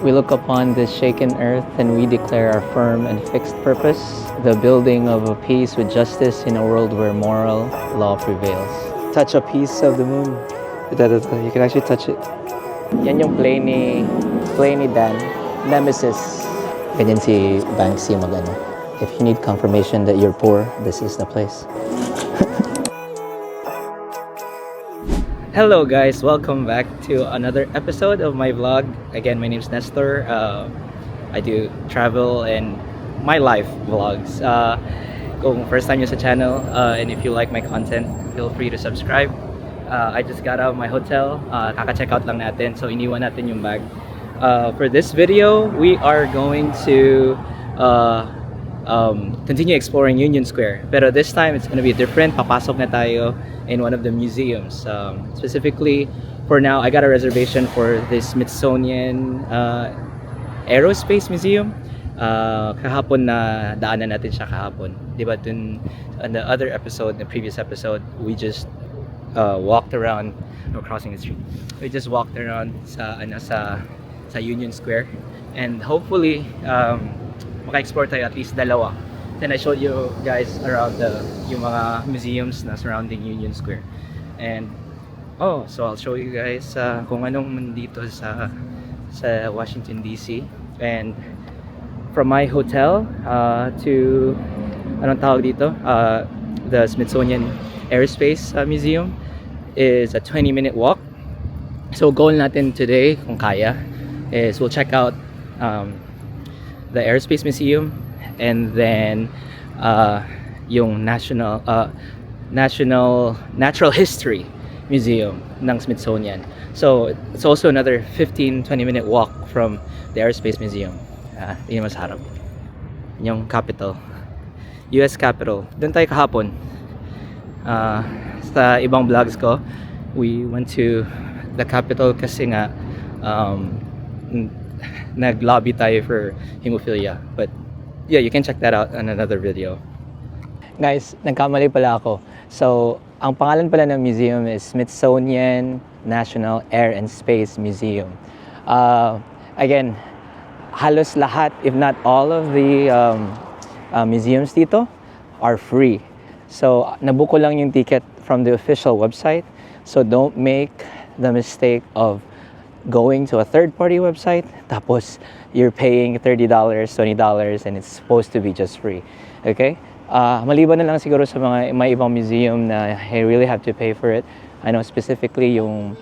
We look upon this shaken earth and we declare our firm and fixed purpose, the building of a peace with justice in a world where moral law prevails. Touch a piece of the moon. You can actually touch it. Yan yung play ni Dan, Nemesis. Ganyan si Banksy magano. If you need confirmation that you're poor, this is the place. Hello guys, welcome back to another episode of my vlog. Again, my name is Nestor. I do travel and my life vlogs. Kung first time nyo sa channel, and if you like my content, feel free to subscribe. I just got out of my hotel, kaka-check out lang natin, so iniwan natin yung bag. For this video, we are going to continue exploring Union Square. Pero this time, it's gonna be different. Papasok na tayo in one of the museums. Specifically, for now, I got a reservation for the Smithsonian Aerospace Museum. Kahapon na daanan natin siya kahapon. Diba dun, on the other episode, the previous episode, we just walked around, no, crossing the street. We just walked around sa Union Square, and hopefully maka-explore tayo at least dalawa. Then I showed you guys around yung mga museums na surrounding Union Square. And so I'll show you guys kung anong nandito sa Washington DC. And from my hotel to anong tawag dito, the Smithsonian Aerospace Museum is a 20-minute walk. So goal natin today, kung kaya, is we'll check out the Aerospace Museum, and then yung National Natural History Museum ng Smithsonian. So it's also another 15-20 minute walk from the Aerospace Museum. Yun mas harap. Yung Capitol, US Capitol. Doon tayo kahapon. Sa ibang vlogs ko, we went to the Capitol kasi nga nag-lobby tayo for hemophilia. But yeah, you can check that out on another video. Guys, nagkamali pala ako. So, ang pangalan pala ng museum is Smithsonian National Air and Space Museum. Again, halos lahat, if not all of the museums dito are free. So, nabuko lang yung ticket from the official website. So, don't make the mistake of going to a third-party website, tapos you're paying $30, $20, and it's supposed to be just free. Okay? Maliban na lang siguro sa may ibang museum na you really have to pay for it. I know specifically yung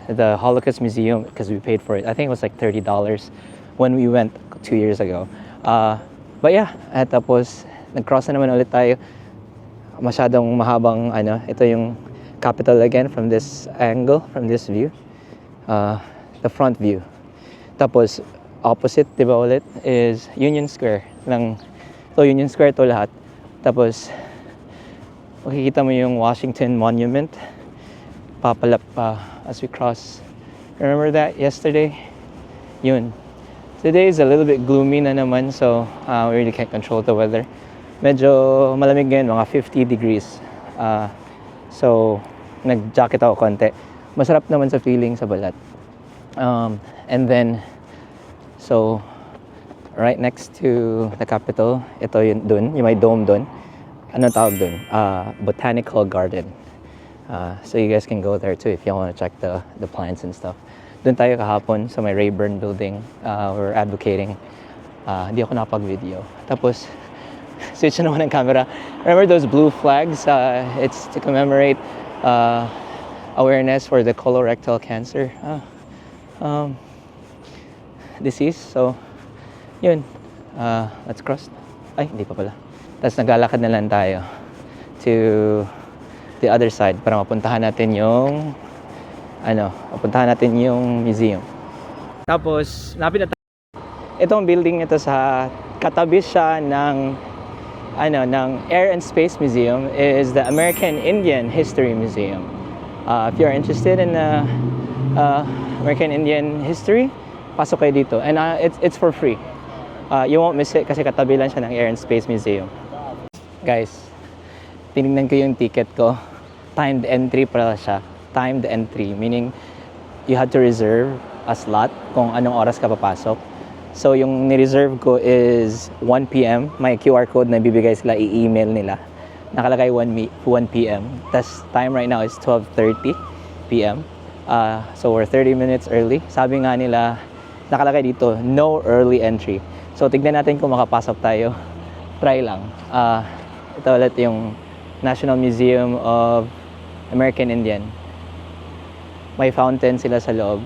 the Holocaust Museum, because we paid for it. I think it was like $30 when we went 2 years ago. But yeah, tapos nag-cross na naman ulit tayo. Masyadong mahabang ito yung Capitol again from this angle, from this view. The front view. Tapos opposite, diba ulit, is Union Square. Union Square to lahat. Tapos makikita mo yung Washington Monument papalap pa as we cross. Remember that yesterday? Yun. Today is a little bit gloomy na naman, so we really can't control the weather. Medyo malamig ngayon, mga 50 degrees. So nag-jacket ako konti. Masarap naman sa feeling sa balat. And then, so right next to the Capitol, ito yun dun, yung may dome dun. Anong tawag dun? Botanical Garden. So you guys can go there too if you want to check the plants and stuff. Dun tayo kahapon sa may Rayburn building. We're advocating. Hindi ako napag-video. Tapos, switch na naman ng camera. Remember those blue flags? It's to commemorate awareness for the colorectal cancer disease. So, yun. Let's cross. Ay, hindi pa pala. Tapos naglalakad na lang tayo to the other side para mapuntahan natin yung museum. Tapos, napin na tayo. Itong building ito sa katabi siya ng Air and Space Museum is the American Indian History Museum. If you're interested in American Indian history, pasok kayo dito. And it's for free. You won't miss it kasi katabi lang siya ng Air and Space Museum. Guys, tinignan ko yung ticket ko. Timed entry pala siya. Timed entry, meaning you had to reserve a slot kung anong oras ka papasok. So yung ni-reserve ko is 1 p.m. May QR code na bibigay sila, i-email nila. Nakalagay 1 p.m. Tas time right now is 12:30 p.m. So we're 30 minutes early. Sabi nga nila, nakalagay dito, no early entry. So tignan natin kung makapasok tayo. Try lang. Ito ulit yung National Museum of American Indian. May fountain sila sa loob.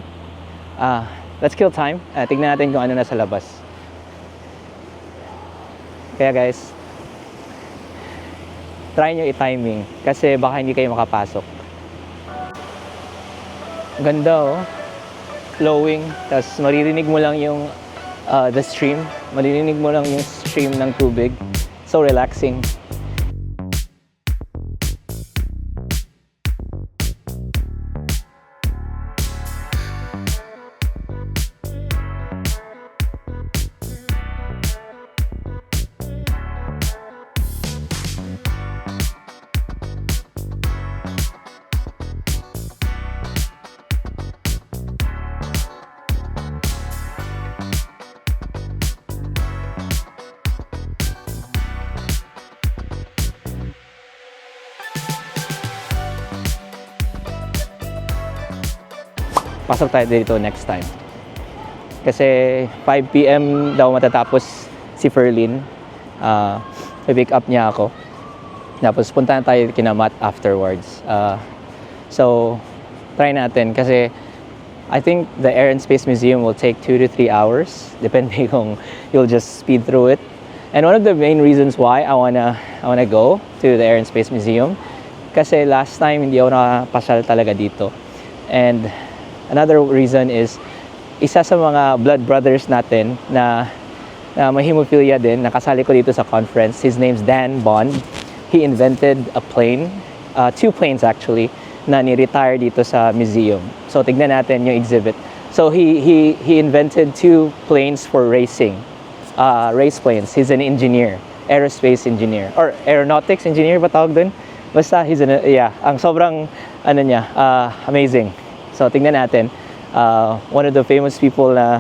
Let's kill time. Tignan natin kung ano nasa labas. Kaya guys, try nyo i-timing kasi baka hindi kayo makapasok. Ganda oh. Flowing. Tapos maririnig mo lang yung the stream. Maririnig mo lang yung stream ng tubig. So relaxing. Pasok tayo dito next time. Kasi 5 p.m. daw matatapos si Ferlin. Pick up niya ako. Tapos punta na tayo kina Matt afterwards. So, try natin kasi I think the Air and Space Museum will take 2 to 3 hours. Depende kung you'll just speed through it. And one of the main reasons why I wanna go to the Air and Space Museum kasi last time hindi ako nakapasyal talaga dito. And another reason is isa sa mga blood brothers natin na may hemophilia din, nakasali ko dito sa conference. His name's Dan Bond. He invented a plane, 2 planes actually, na ni-retire dito sa museum. So tignan natin yung exhibit. So he invented 2 planes for racing, race planes. He's an engineer, aerospace engineer, or aeronautics engineer ba tawag dun? Basta ang sobrang amazing. So tingnan natin, one of the famous people na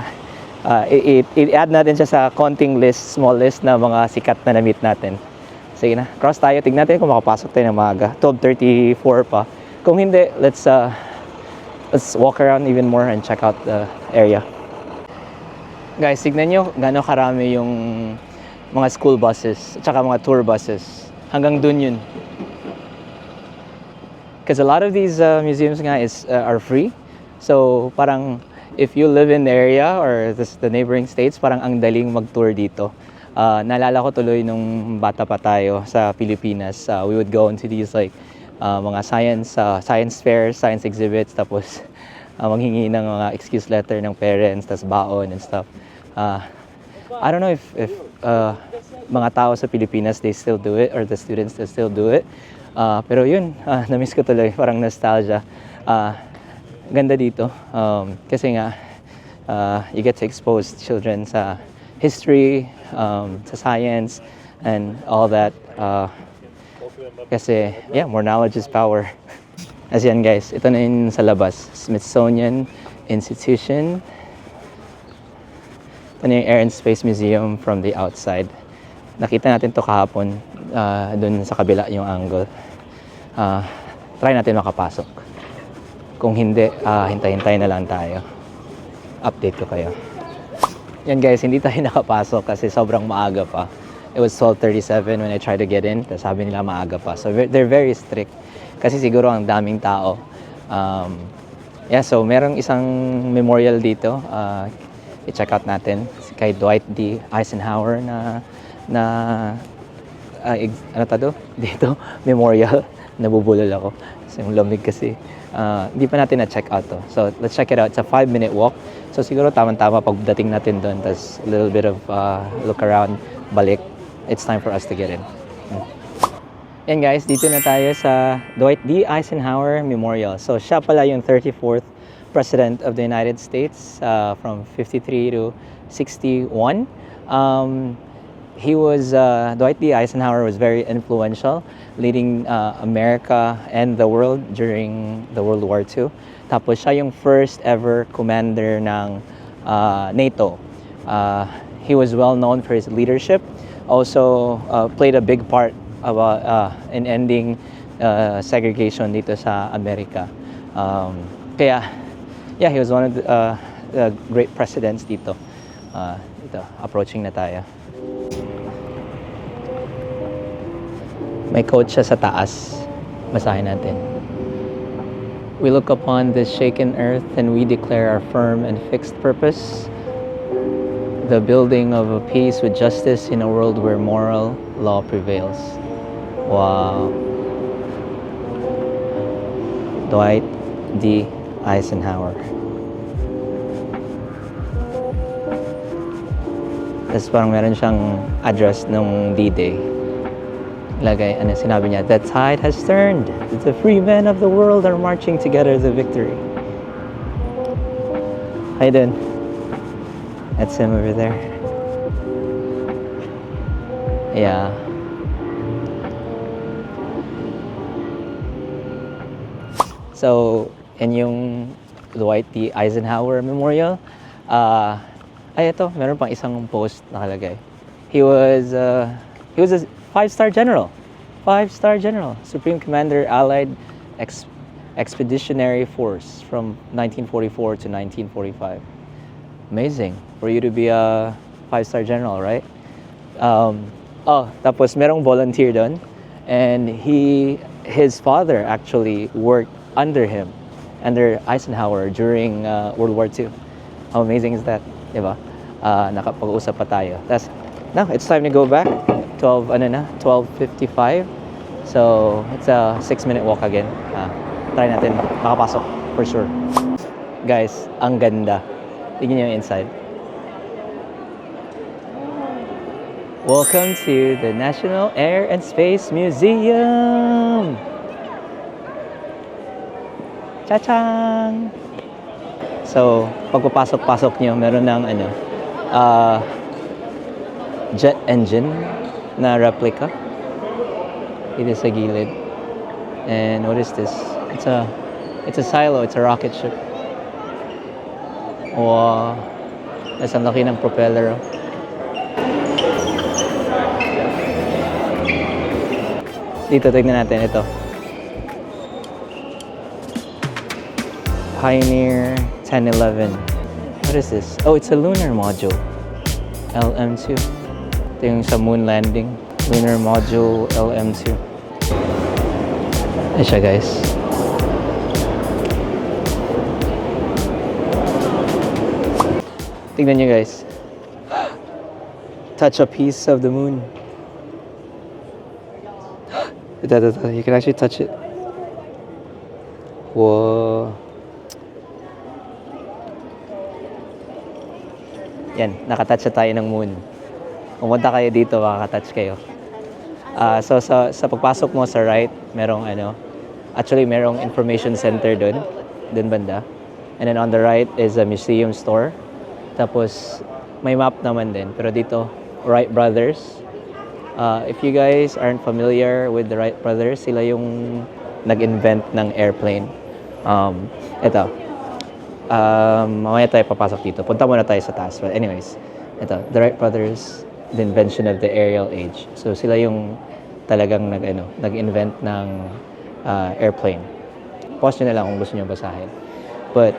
i-add natin siya sa konting list, small list na mga sikat na na-meet natin. Sige na, cross tayo, tingnan natin kung makapasok tayo ng maaga. 12:34 pa. Kung hindi, let's walk around even more and check out the area. Guys, tignan nyo gaano karami yung mga school buses, tsaka mga tour buses. Hanggang dun yun. Because a lot of these museums nga are free. So parang if you live in the area or the neighboring states, parang ang daling mag-tour dito. Naalala ko tuloy nung bata pa tayo sa Pilipinas, we would go into these like mga science fairs, science exhibits, tapos manghingi ng mga excuse letter ng parents, tapos baon and stuff. I don't know if mga tao sa Pilipinas, they still do it, or the students, they still do it. Pero yun, na-miss ko tuloy, parang nostalgia. Ganda dito, kasi nga, you get to expose children sa history, sa science, and all that. Kasi, more knowledge is power. As yan guys, ito na yun sa labas. Smithsonian Institution. Ito na yung Air and Space Museum from the outside. Nakita natin to kahapon, dun sa kabila yung angle. Try natin makapasok. Kung hindi, hintay-hintay na lang tayo. Update ko kayo. Yan guys, hindi tayo nakapasok kasi sobrang maaga pa. It was 12:37 when I tried to get in. Tapos sabi nila maaga pa. So they're very strict. Kasi siguro ang daming tao. So merong isang memorial dito. I-check out natin. Kay Dwight D. Eisenhower dito, memorial. Nabubulol ako. Kasi yung lamig kasi. Hindi pa natin na-check out to. So let's check it out. It's a 5-minute walk. So siguro tamang-tama pagdating natin doon. Tapos a little bit of look around, balik. It's time for us to get in. Yan guys, dito na tayo sa Dwight D. Eisenhower Memorial. So siya pala yung 34th President of the United States from 53 to 61. Dwight D. Eisenhower was very influential, leading America and the world during the World War II. Tapos siya yung first ever commander ng NATO. He was well known for his leadership. Also played a big part about in ending segregation dito sa Amerika. Kaya yeah, he was one of the great presidents dito. Dito, approaching na tayo. May quote siya sa taas. Basahin natin. We look upon this shaken earth and we declare our firm and fixed purpose, the building of a peace with justice in a world where moral law prevails. Wow. Dwight D. Eisenhower. Tapos parang meron siyang address nung D-Day. Lagay, ano sinabi niya? The tide has turned. The free men of the world are marching together to victory. How you doing? That's him over there. Yeah. So, yan yung Dwight D. Eisenhower Memorial. Ay, ito, meron pang isang post nakalagay. He was a 5-star general. 5-star general. Supreme Commander Allied Expeditionary Force from 1944 to 1945. Amazing for you to be a 5-star general, right? Tapos merong volunteer doon, and his father actually worked under him, under Eisenhower during World War II. How amazing is that, diba? Nakapag-usap pa tayo. Now it's time to go back. 12:55. So it's a 6-minute walk again. Try natin makapasok for sure. Guys, ang ganda. Tingnan niyo yung inside. Welcome to the National Air and Space Museum. Cha-chang! So, pagpapasok-pasok niyo, meron ng jet engine na replica dito sa gilid. And what is this? It's a silo, it's a rocket ship. Wow. Ang laki ng propeller. Dito, tignan natin ito. Pioneer 1011. What is this? Oh, it's a lunar module. LM2. Ito yung sa moon landing. Lunar module LM2. Ayan siya, guys. Tingnan nyo, guys. Touch a piece of the moon. You can actually touch it. Whoa. Yan, nakatouch na tayo ng moon. Pumunta kayo dito, makakatouch kayo. So sa pagpasok mo sa right, merong merong information center dun banda. And then on the right is a museum store. Tapos may map naman din. Pero dito, Wright Brothers. If you guys aren't familiar with the Wright Brothers, sila yung nag-invent ng airplane. Ito. Mamaya tayo papasok dito. Punta muna tayo sa taas. But anyways, ito, the Wright Brothers, the invention of the aerial age. So sila yung talagang nag-invent ng airplane. Pause nyo na lang kung gusto nyo basahin. But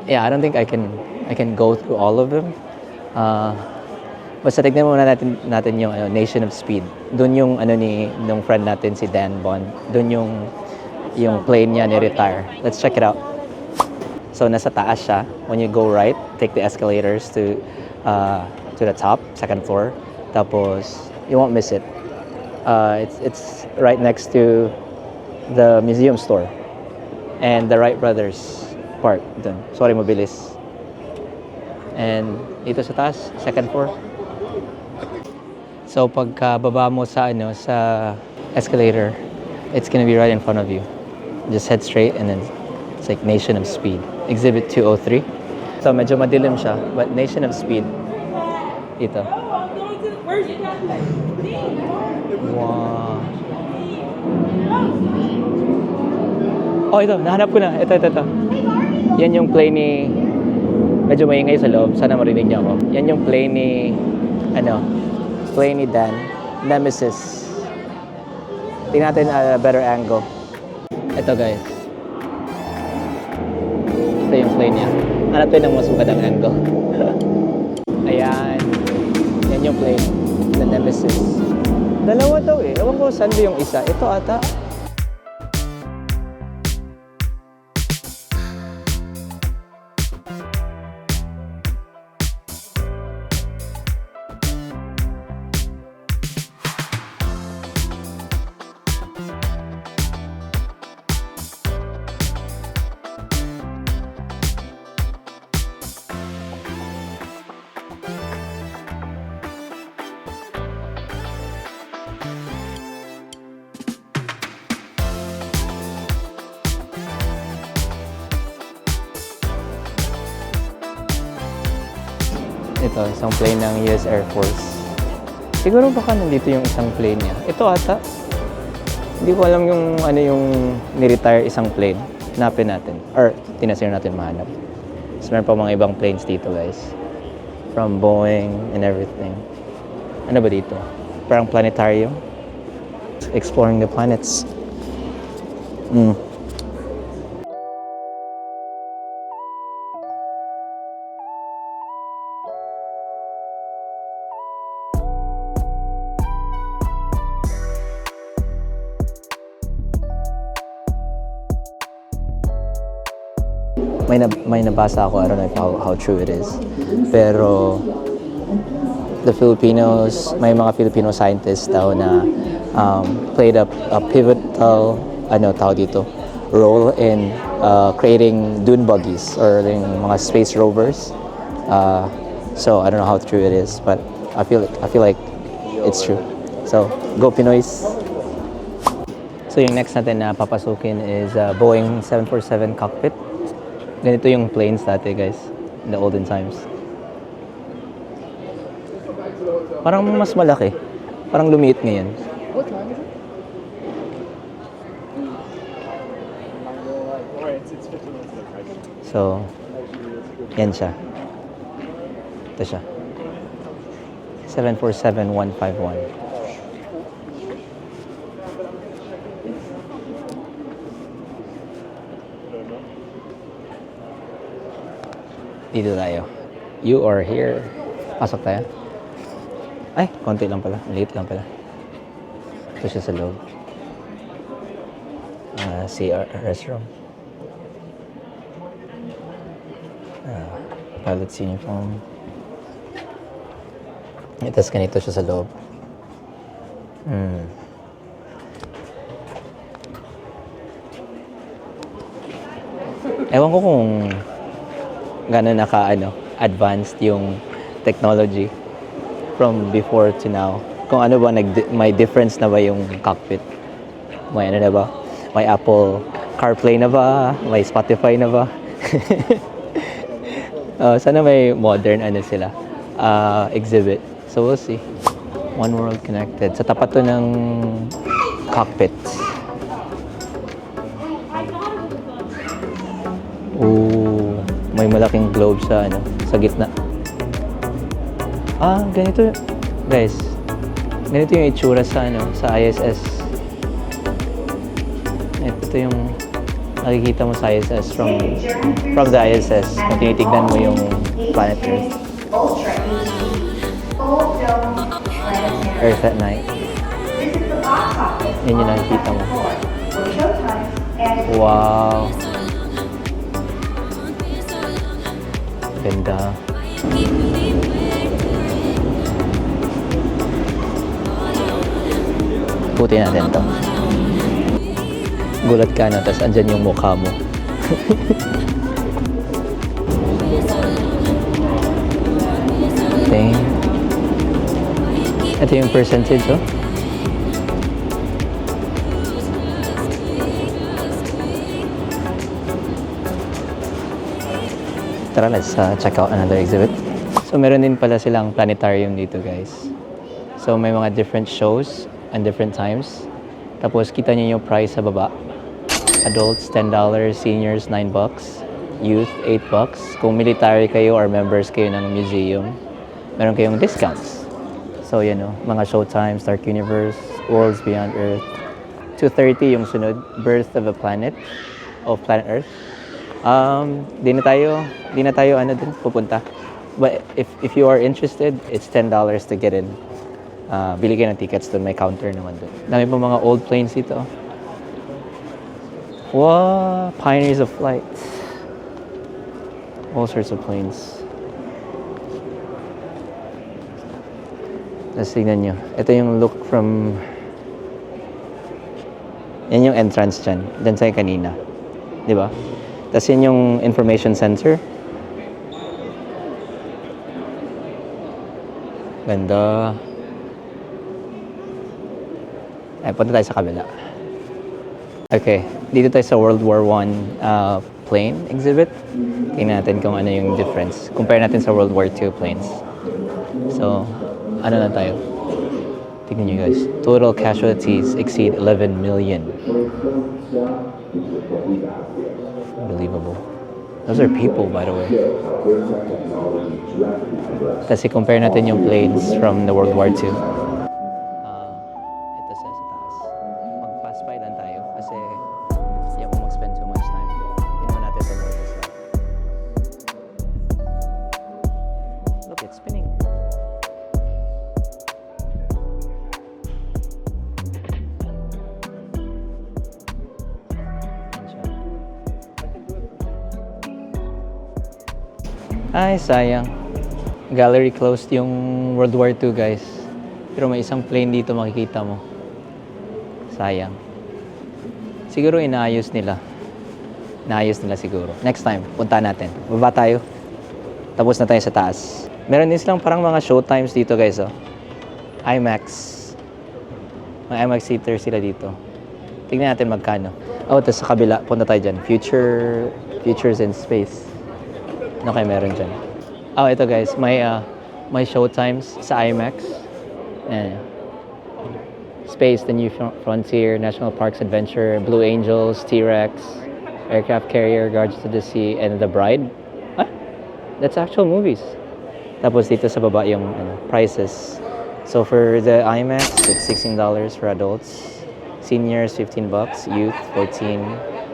yeah, I don't think I can go through all of them. Basta tignan muna natin yung Nation of Speed. Doon yung nung friend natin si Dan Bond. Doon yung plane niya ni-retire. Let's check it out. So nasa taas siya. When you go right, take the escalators to the top, second floor. Tapos you won't miss it. It's right next to the museum store and the Wright Brothers part dun. Sorry, mabilis. And dito sa taas, second floor. So pagka baba mo sa escalator, it's gonna be right in front of you. Just head straight and then it's like Nation of Speed. Exhibit 203. So medyo madilim siya, but Nation of Speed. Dito. Wow. Oh, ito. Nahanap ko na. Ito. Yan yung play ni... Medyo maingay sa loob. Sana marinig niyo ako. Yan yung play ni... Play ni Dan. Nemesis. Tingnan natin a better angle. Ito guys. Ito yung play niya. Hanap tayo ng mas magandang angle. Ayan. Yan yung play. The Nemesis. Dalawa daw eh. Ewan ko saan ba yung isa. Ito ata. Ito, isang plane ng US Air Force. Siguro baka nandito yung isang plane niya. Ito ata. Hindi ko alam yung ano yung ni-retire isang plane. Hanapin natin. Or tinasir natin mahanap. So, meron pa mga ibang planes dito guys. From Boeing and everything. Ano ba dito? Parang planetarium. Exploring the planets. May nabasa ako, I don't know how true it is. Pero the Filipinos, may mga Filipino scientists daw na played a pivotal role in creating dune buggies or yung mga space rovers. So I don't know how true it is, but I feel like it's true. So go Pinoys. So yung next natin na papasukin is Boeing 747 cockpit. Ganito yung planes dati guys, in the olden times. Parang mas malaki. Parang lumiit ngayon. So, yan siya. Ito siya. 747-151. Dito tayo. You are here. Pasok tayo. Ay, konti lang pala. Late lang pala. Ito siya sa loob. CR restroom. Pilot's uniform. Tapos ganito siya sa loob. Ewan ko kung gano'n advanced yung technology from before to now. Kung ano ba, may difference na ba yung cockpit? May ano na ba? May Apple CarPlay na ba? May Spotify na ba? Sana may modern sila exhibit. So we'll see. One World Connected. Sa tapat to ng cockpit. May malaking globe sa gitna. Ganito guys. Ganito yung itsura sa ISS. Ito yung nakikita mo sa ISS from the ISS. Kung tinitignan mo yung planet Earth. Earth at night. Yan yung nakikita mo. Wow. Ganda. Puti natin to. Gulat ka na, tapos andyan yung mukha mo. Okay. Ito yung percentage, oh. Tara, let's check out another exhibit. So, meron din pala silang planetarium dito, guys. So, may mga different shows and different times. Tapos, kita niyo yung price sa baba. Adults, $10. Seniors, $9. Youth, $8. Kung military kayo or members kayo ng museum, meron kayong discounts. So, mga showtimes, Dark Universe, Worlds Beyond Earth. 2:30 yung sunod, Birth of a Planet, of Planet Earth. Di na tayo dun pupunta. But if you are interested, it's $10 to get in. Bili kayo ng tickets dun, may counter naman dun. Dami pa mga old planes dito. Wow, pioneers of flight. All sorts of planes. Let's tignan nyo. Ito yung look from... Yan yung entrance dyan. Dyan sa'yo kanina. Di ba? Tapos yun yung information center. Ganda. Ay, punta tayo sa kabila. Okay. Dito tayo sa World War I plane exhibit. Tingnan natin kung ano yung difference. Compare natin sa World War II planes. So, ano na tayo? Tingnan nyo guys. Total casualties exceed 11 million. Unbelievable. Those are people, by the way. Tapos i-compare natin yung planes from the World War II. Ito sa taas. Mag-pass by lang tayo kasi ayaw ko mag-spend too much time. Tingnan natin ito more this lang. Look, it's spinning. Ay, sayang. Gallery closed yung World War II, guys. Pero may isang plane dito makikita mo. Sayang. Siguro inaayos nila. Inaayos nila siguro. Next time, punta natin. Baba tayo. Tapos na tayo sa taas. Meron din silang parang mga showtimes dito, guys. Oh. IMAX. May IMAX theater sila dito. Tignan natin magkano. Oh, tapos sa kabila, punta tayo dyan. Futures in Space. Ano kayo meron dyan? Oh, ito guys. May showtimes sa IMAX. Ayan. Space, The New Frontier, National Parks Adventure, Blue Angels, T-Rex, Aircraft Carrier, Guardians of the Sea, and The Bride. Ah, that's actual movies. Tapos dito sa baba yung prices. So for the IMAX, it's $16 for adults. Seniors, $15. Youth, $14.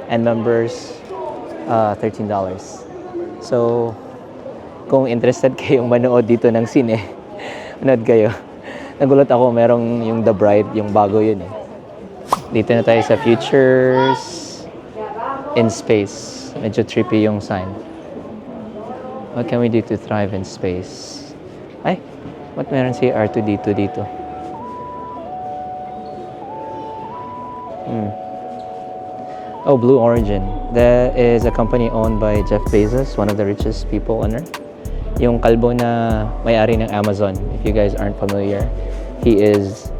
And members, $13. So, kung interested kayong manood dito ng sine, manood kayo. Nagulat ako, merong yung The Bride, yung bago yun eh. Dito na tayo sa Futures in Space. Medyo trippy yung sign. What can we do to thrive in space? Ay, what meron si R2-D2 dito? Oh, Blue Origin. That is a company owned by Jeff Bezos, one of the richest people on earth. Yung kalbo na may-ari ng Amazon, if you guys aren't familiar, he is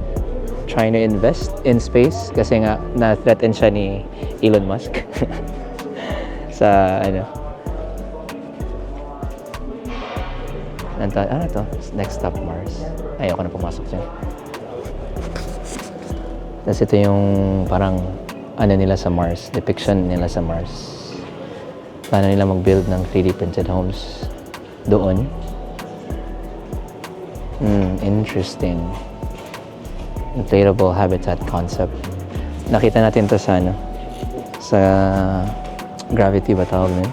trying to invest in space kasi nga na-threaten siya ni Elon Musk sa ano to? Next stop Mars. Ayoko na pumasok dyan. Tapos ito yung parang nila sa Mars, depiction nila sa Mars. Paano nila mag-build ng 3D printed homes doon. Interesting. Inflatable habitat concept. Nakita natin to sa sa Gravity ba tawag nun?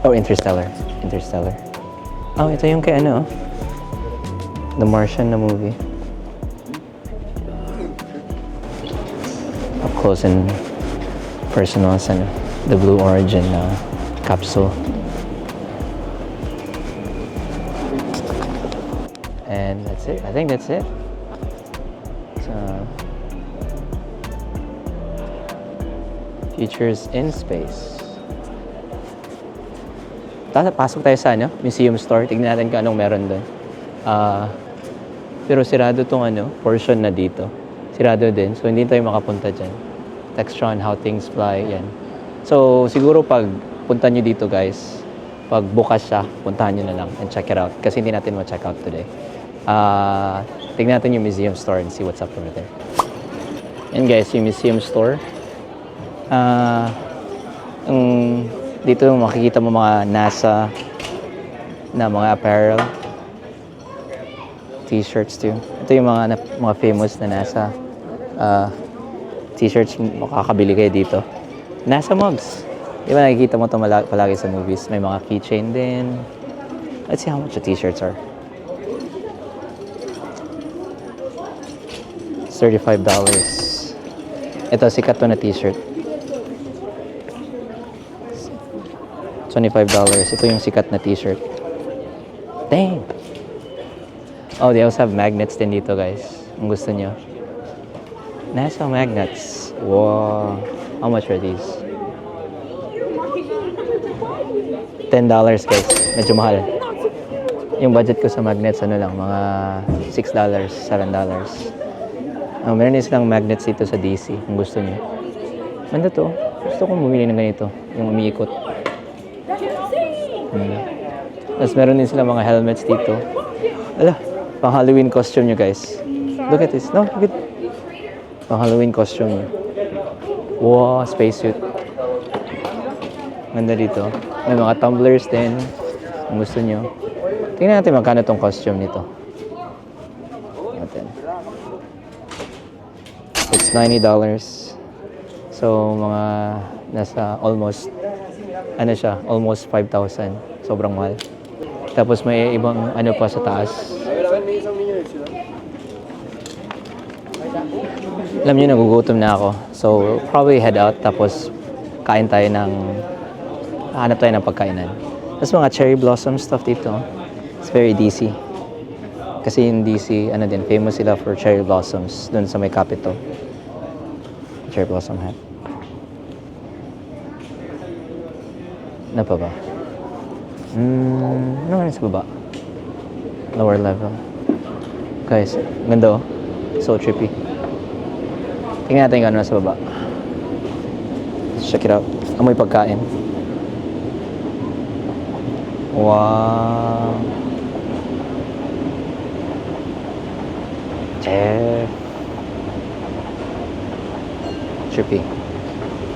Oh, Interstellar. Oh, ito yung kay The Martian na movie. Up close and personal sa the Blue Origin capsule. And that's it. I think that's it. So, Futures in Space. Tapos pasok tayo sa museum store. Tignan natin kung anong meron doon. Pero sirado tong portion na dito. Sirado din. So, hindi tayo makapunta dyan. Textron, How Things Fly, yan. So, siguro pag punta nyo dito, guys, pag bukas siya, puntahan nyo na lang and check it out. Kasi hindi natin ma-check out today. Tignan natin yung museum store and see what's up over there. And guys, yung museum store. Ah, ang dito makikita mo mga NASA na mga apparel, t-shirts too. Ito yung mga famous na NASA t-shirts, makakabili kayo dito. NASA mugs. Di ba nakikita mo ito palagi sa movies? May mga keychain din. Let's see how much the t-shirts are. It's $35. Ito, sikat to na t-shirt. $25. Ito yung sikat na t-shirt. Dang! Oh, they also have magnets din dito, guys. Kung gusto nyo. NASA magnets. Wow. How much are these? $10, guys. Medyo mahal. Yung budget ko sa magnets, ano lang, mga $6, $7. Meron din silang magnets dito sa DC, kung gusto nyo. Ganda to. Gusto kong bumili ng ganito. Yung umiikot. Tapos meron din silang mga helmets dito. Ala, pang Halloween costume nyo, guys. Look at this. No, look at pang Halloween costume nyo. Wow, spacesuit. Ganda dito. May mga tumblers din. Kung gusto nyo. Tingnan natin magkano tong costume nito. Natin. It's $90. So, mga nasa almost, ano siya, almost 5,000. Sobrang mahal. Tapos may ibang ano pa sa taas. Alam niyo, nagugutom na ako. So, probably head out. Tapos, kain tayo ng, hanap tayo ng pagkainan. Tapos mga cherry blossom stuff dito. It's very DC. Kasi yung DC, ano din, famous sila for cherry blossoms dun sa may Capitol. Cherry blossom hat. Ano pa ba? Ano nga sa baba? Lower level. Guys, ganda oh. So trippy. Tingnan natin kung ano sa baba. Let's check it out. Amoy pagkain. Wow. Chef. Trippy.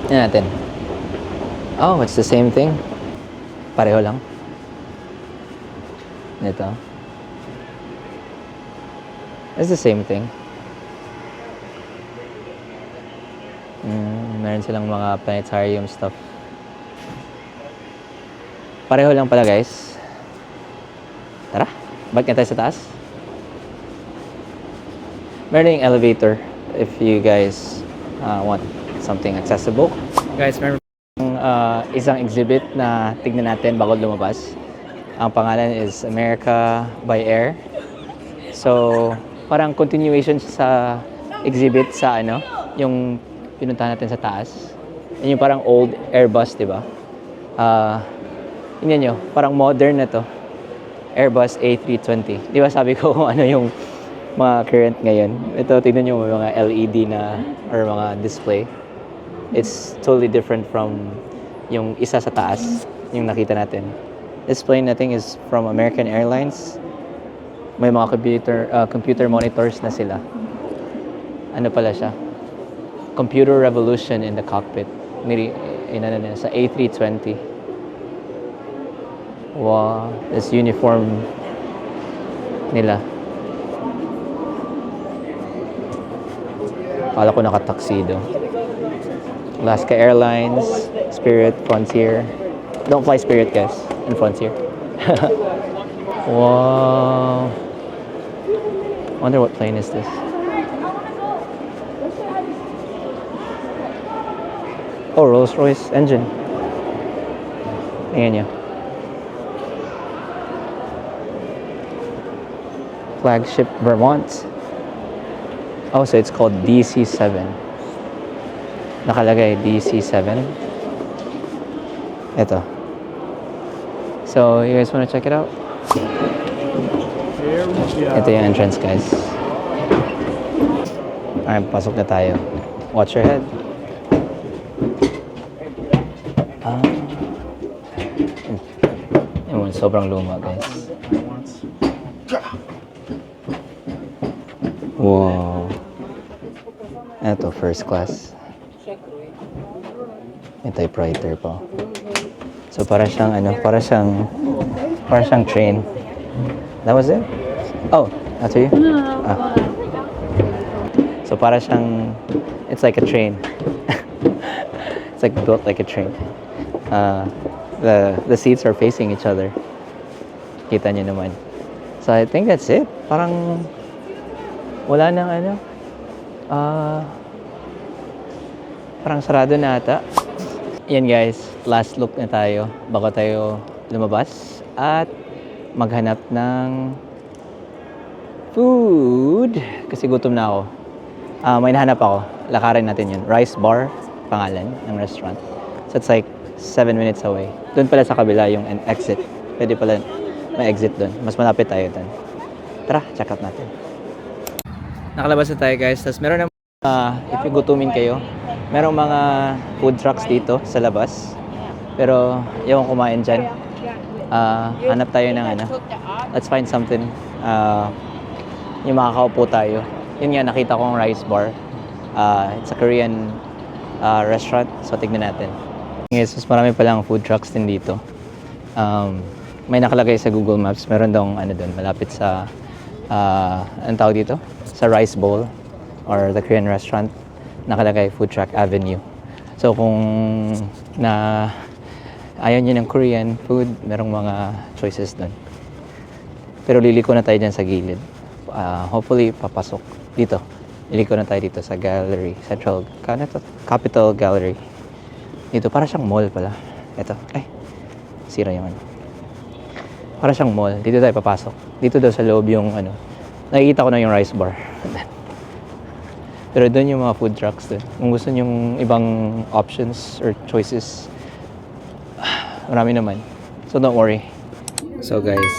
Tingnan natin. Oh, it's the same thing. Pareho lang. Ito. It's the same thing. Meron silang mga planetarium stuff. Pareho lang pala, guys. Tara, balik na tayo sa taas. Meron yung elevator if you guys want something accessible. Guys, meron isang exhibit na tignan natin bago lumabas. Ang pangalan is America by Air. So, parang continuation sa exhibit sa ano, yung pinuntahan natin sa taas. Yun yung parang old Airbus, di ba? Tingnan nyo, parang modern na to. Airbus A320. Di ba sabi ko kung ano yung mga current ngayon? Ito, tignan nyo mga LED na or mga display. It's totally different from yung isa sa taas, yung nakita natin. This plane, I think, is from American Airlines. May mga computer monitors na sila. Ano pala siya? Computer revolution in the cockpit. Sa A320. Wow, this uniform nila. Akala ko naka-tuxedo. Alaska Airlines, Spirit, Frontier. Don't fly Spirit, guys, and Frontier. Wow. Wonder what plane is this? Oh, Rolls-Royce engine. Tingnan nyo. Flagship Vermont. Oh, so it's called DC-7. Nakalagay DC-7. Ito. So, you guys want to check it out? Ito yung entrance, guys. Alright, pasok na tayo. Watch your head. Yun, sobrang luma, guys. Wow. Ito, first class. May typewriter pa. So para siyang para siyang train. That was it? Oh, that's you? Ah. So para siyang, it's like a train. It's like built like a train. The seats are facing each other. Kita niyo naman. So I think that's it. Parang wala nang parang sarado na ata. Yan guys, last look na tayo bago tayo lumabas at maghanap ng food kasi gutom na ako. May nahanap ako. Lakarin natin yun. Rice Bar, pangalan ng restaurant. So it's like 7 minutes away. Doon pala sa kabila yung an exit. Pwede pala may exit doon. Mas malapit tayo doon. Tara, check out natin. Nakalabas na tayo guys. Tapos meron ng if you gutumin kayo, merong mga food trucks dito sa labas. Pero yung kumain dyan, hanap tayo ng let's find something. Yung makakaupo tayo. Yun nga, nakita ko ang Rice Bar. It's a Korean restaurant. So tignan natin. Yes, mas marami palang food trucks din dito. May nakalagay sa Google Maps. Meron daw doon, malapit sa anong tawag dito? Sa Rice Bowl or the Korean restaurant. Nakalagay Food Truck Avenue. So kung ayaw nyo ng Korean food, merong mga choices doon. Pero liliko na tayo dyan sa gilid. Hopefully papasok dito. Liliko na tayo dito sa gallery, Capitol Gallery. Dito para siyang mall pala. Ito, sira yung para siyang mall. Dito tayo papasok. Dito daw sa loob yung nakikita ko na yung Rice Bar. Pero doon yung mga food trucks doon. Kung gusto nyong ibang options or choices, marami naman. So don't worry. So guys,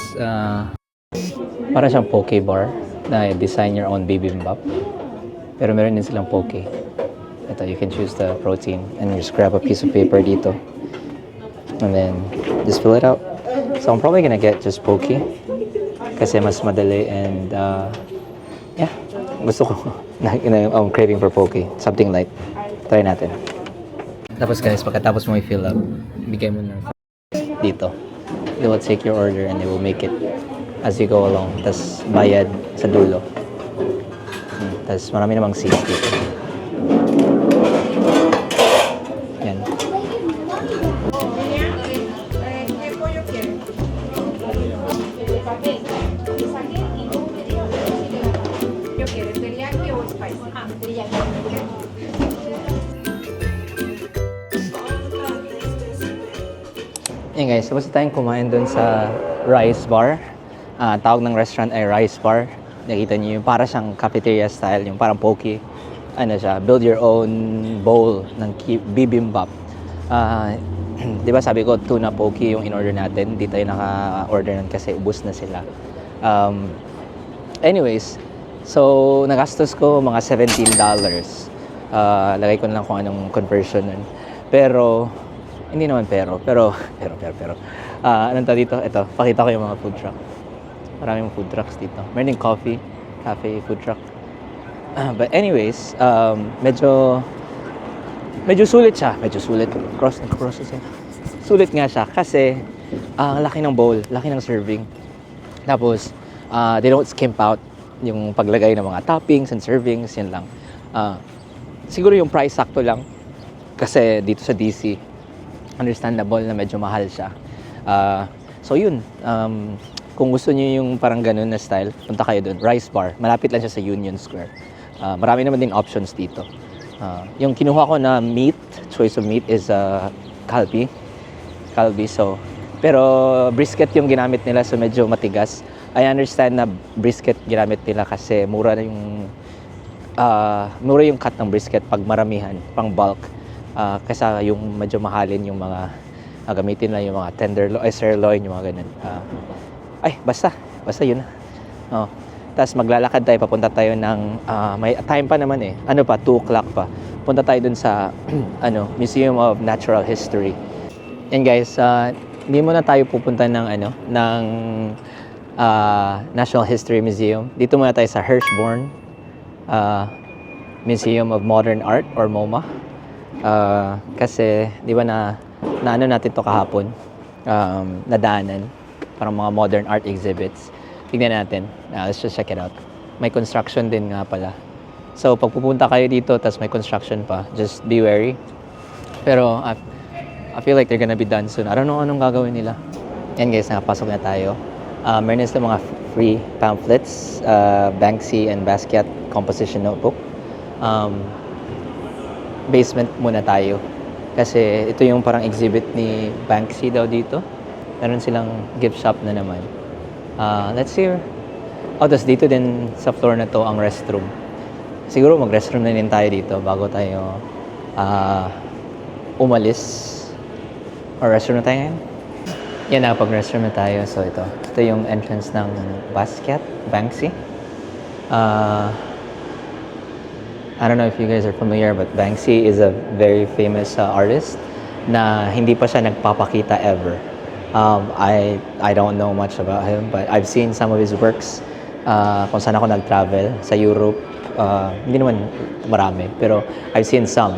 para siyang poke bar na design your own bibimbap. Pero meron din silang poke. Ito, you can choose the protein and just grab a piece of paper dito. And then just fill it out. So I'm probably gonna get just poke kasi mas madali and yeah, gusto ko. I'm craving for poke. Something light. Try natin. Tapos guys, pagkatapos mo i-fill up, bigay mo na dito. They will take your order and they will make it as you go along. Tapos bayad sa dulo. Tapos marami namang seats dito. Yan. Yan guys, tapos tayong kumain doon sa Rice Bar. Tawag ng restaurant ay Rice Bar. Nakita niyo yung para siyang cafeteria style, yung parang poke. Siya, build your own bowl ng bibimbap. Di ba sabi ko, tuna poke yung in-order natin. Di tayo naka-order nun kasi ubus na sila. Anyways, so nagastos ko mga $17. Lagay ko na lang kung anong conversion nun. Pero, hindi naman pero. Anong tawag dito? Ito, pakita ko yung mga food truck. Maraming food trucks dito. Meron yung cafe, food truck. But anyways, medyo sulit siya. Medyo sulit. Cross siya. Sulit nga siya kasi ang laki ng bowl, laki ng serving. Tapos, they don't skimp out yung paglagay ng mga toppings and servings, yun lang. Siguro yung price sakto lang kasi dito sa DC, understandable na medyo mahal siya. So yun, kung gusto niyo yung parang ganun na style, punta kayo doon. Rice Bar, malapit lang siya sa Union Square. Marami naman din options dito. Yung kinuha ko na meat, choice of meat is kalbi. So, pero brisket yung ginamit nila, so medyo matigas. I understand na brisket ginamit nila kasi mura yung cut ng brisket pag maramihan, pang bulk. Kaysa yung medyo mahalin yung mga gamitin na yung mga sirloin, yung mga ganun. Basta yun na. Tapos maglalakad tayo, papunta tayo ng, may time pa naman 2 o'clock pa. Punta tayo dun sa, Museum of Natural History. And guys, hindi muna tayo pupunta ng, National History Museum. Dito muna tayo sa Hirshhorn Museum of Modern Art or MoMA. Kasi, di ba na ano natin to kahapon? Nadaanan. Parang mga modern art exhibits. Tignan natin. Let's just check it out. May construction din nga pala. So, pag pupunta kayo dito, tas may construction pa, just be wary. Pero, I feel like they're gonna be done soon. I don't know anong gagawin nila. Yan guys, nakapasok na tayo. Meron na mga free pamphlets, Banksy and Basquiat composition notebook. Basement muna tayo. Kasi ito yung parang exhibit ni Banksy daw dito. Meron silang gift shop na naman. Let's see. Tas dito din sa floor na to ang restroom. Siguro mag-restroom na din tayo dito bago tayo umalis. Or restroom na tayo ngayon? Yan, nakapag-restroom na tayo. So ito yung entrance ng Basquiat, Banksy. I don't know if you guys are familiar, but Banksy is a very famous artist na hindi pa siya nagpapakita ever. I don't know much about him, but I've seen some of his works kung saan ako nag-travel sa Europe. Hindi naman marami, pero I've seen some.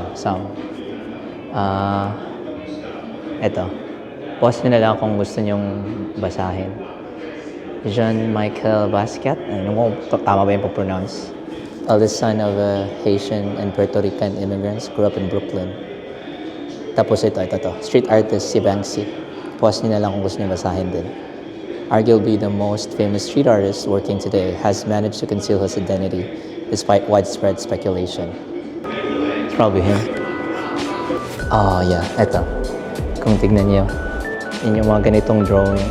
Ito. Pause nyo na lang kung gusto nyong basahin. Jean-Michel Basquiat. Ano mo, tama ba yung pronounce? Eldest son of Haitian and Puerto Rican immigrants, grew up in Brooklyn. Tapos ito. Street artist si Banksy. Pause nyo na lang kung gusto nyo basahin din. Arguably the most famous street artist working today, has managed to conceal his identity despite widespread speculation. It's probably him. Oh yeah, eto. Kung tignan nyo, yun yung mga ganitong drawing,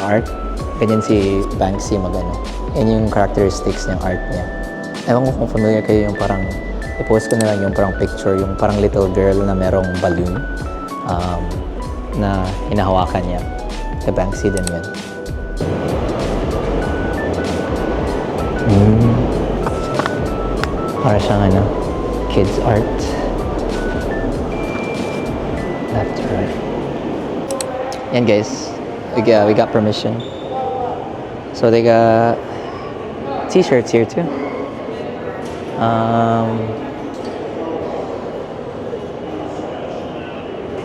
art. Ganyan si Banksy magano. Yan yung characteristics ng art niya. Ewan ko kung familiar kayo yung parang, i-post ko na lang yung parang picture, yung parang little girl na merong balloon na hinahawakan niya. Kay Banksy din yun. Para siyang kids art. Left to right. Yan guys, we got permission. So they got t-shirts here too.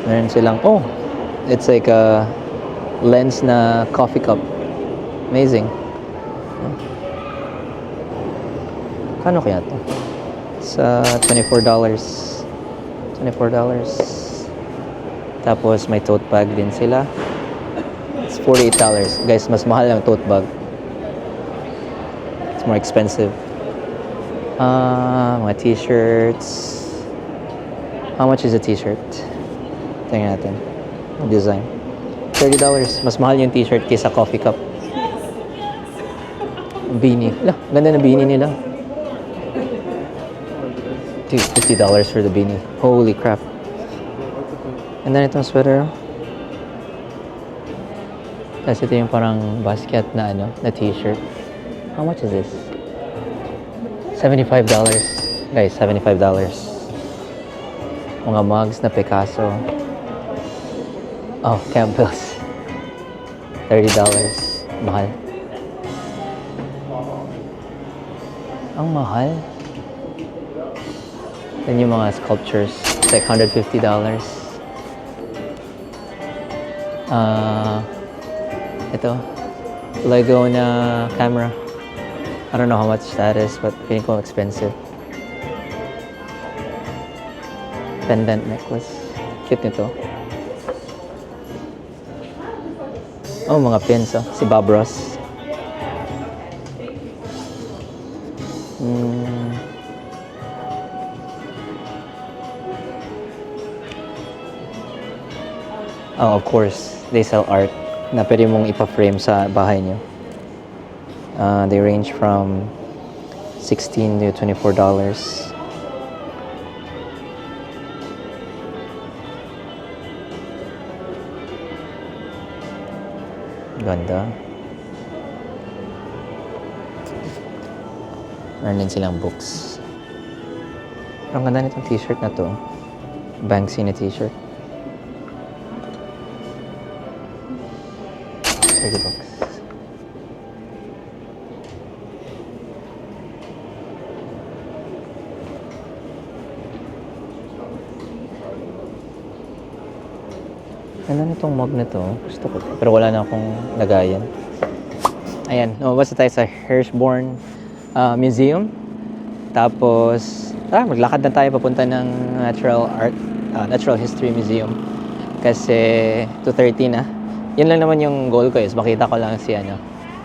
Meron silang, it's like a lens na coffee cup. Amazing. Kano kaya to? Sa $24. Tapos may tote bag din sila. It's $48. Guys, mas mahal ang tote bag. It's more expensive. Mga t-shirts. How much is a t-shirt? Tingnan natin. Design. $30. Mas mahal yung t-shirt kaysa coffee cup. Beanie. Ganda na beanie nila. Dude, $50 for the beanie. Holy crap. And then itong sweater. Tapos ito yung parang Basquiat na na t-shirt. How much is this? $75. Guys, $75. Mga mugs na Picasso. Campbell's. $30. Mahal. Ang mahal. Then yung mga sculptures, it's like $150. Ito, Lego na camera. I don't know how much that is, but feeling ko expensive. Pendant necklace. Cute nito. Mga pins, si Bob Ross. Of course, they sell art na pwede mong ipa-frame sa bahay nyo. They range from $16 to $24. Ganda. Meron din silang books. Pero ang ganda nitong t-shirt na to. Banksy na t-shirt. $30. Ano na itong mug na to? Gusto ko. Pero wala na akong lagayan. Ayan, lumabas na tayo sa Hirschborn Museum. Tapos, maglakad na tayo papunta ng Natural History Museum. Kasi 2:30 na. Yun lang naman yung goal ko is makita ko lang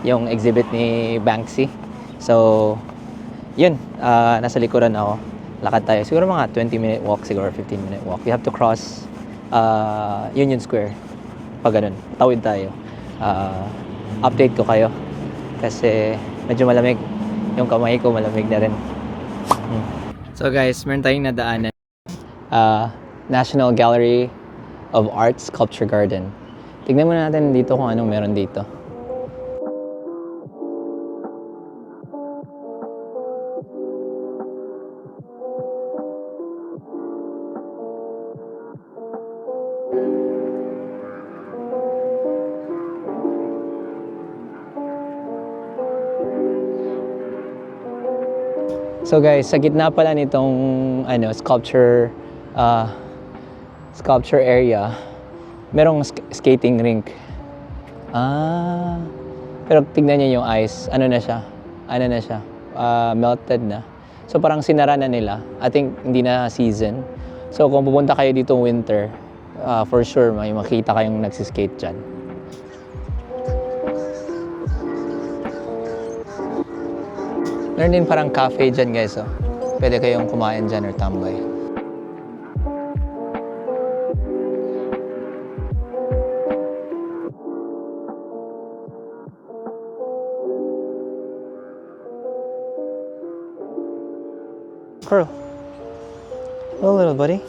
yung exhibit ni Banksy. So, yun, nasa likuran ako. Lakad tayo. Siguro mga 20-minute walk, siguro 15-minute walk. We have to cross Union Square. Pag ganun, tawid tayo. Update ko kayo. Kasi medyo malamig. Yung kamay ko malamig na rin. So guys, meron tayong nadaanan. National Gallery of Art Sculpture Garden. Tignan muna natin dito kung anong meron dito. So guys, sa gitna pala nitong sculpture area, merong skating rink. Pero tignan niyo yung ice, ano na siya? Melted na. So parang sinara na nila. I think hindi na season. So kung pupunta kayo dito winter, for sure may makita kayong nagsiskate dyan. Meron din parang cafe dyan guys, oh. Pwede kayong kumain dyan or tambay. Curl. Hello little buddy.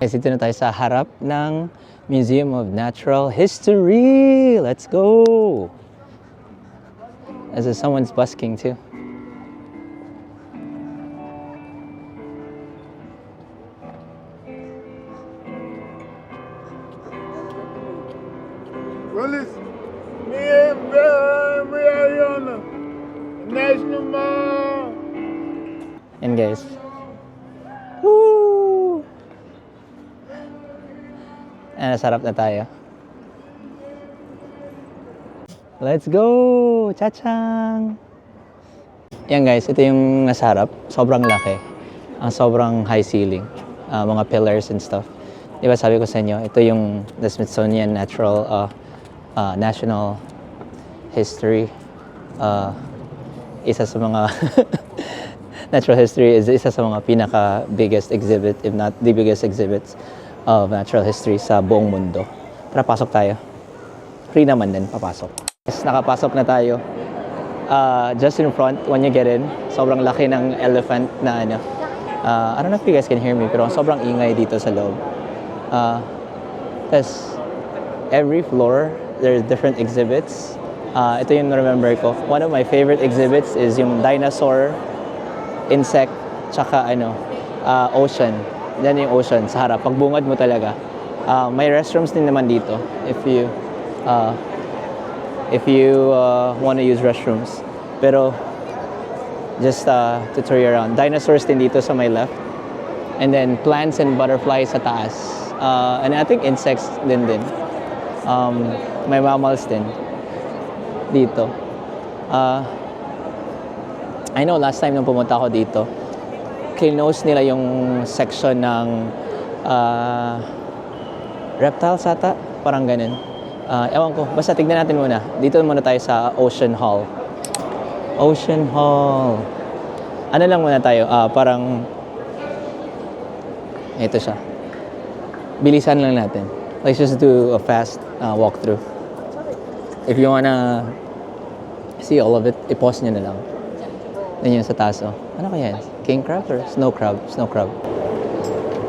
Guys, dito na tayo sa harap ng Museum of Natural History. Let's go! As if someone's busking too. Willis, Mariana, National Mall. And guys. Woo! Nasarap na tayo. Let's go! Chachang! Yan guys, ito yung nasarap. Sobrang laki. Ang sobrang high ceiling. Mga pillars and stuff. Diba sabi ko sa inyo, ito yung the Smithsonian National History. Isa sa mga natural history is isa sa mga pinaka biggest exhibit, if not the biggest exhibits of natural history sa buong mundo. Tara, pasok tayo. Free naman din, papasok. Yes, nakapasok na tayo. Just in front, when you get in, sobrang laki ng elephant na I don't know if you guys can hear me, pero sobrang ingay dito sa loob. Tapos, every floor, there's different exhibits. Ito yung remember ko. One of my favorite exhibits is yung dinosaur, insect, tsaka ocean. Yan yung ocean sa harap. Pagbungad mo talaga. May restrooms din naman dito if you want to use restrooms. Pero just to tour you around. Dinosaurs din dito sa my left. And then plants and butterflies sa taas. And I think insects din. May mammals din dito. I know last time nung pumunta ako dito, close nila yung section ng reptiles ata, parang ganun. Ewan ko, basta tignan natin muna. Dito muna tayo sa Ocean Hall. Ocean Hall. Ano lang muna tayo, parang ito siya. Bilisan lang natin. Let's just do a fast walkthrough. If you wanna see all of it, i-pause nyo na lang. Yan yung sa taas, oh. Ano kaya yan? King crab or snow crab? Snow crab.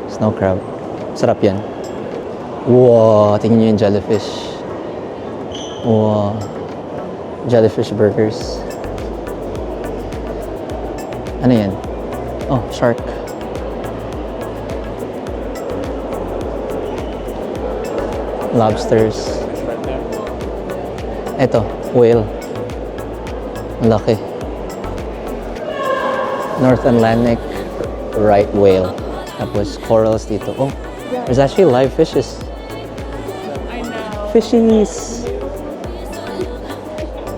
Snow crab. Sarap yan. Wow, tingnan nyo yung jellyfish. Wow. Jellyfish burgers. Ano yan? Oh, shark. Lobsters. Ito, whale. Malaki. North Atlantic right whale. Tapos corals dito. Oh, there's actually live fishes. fishies!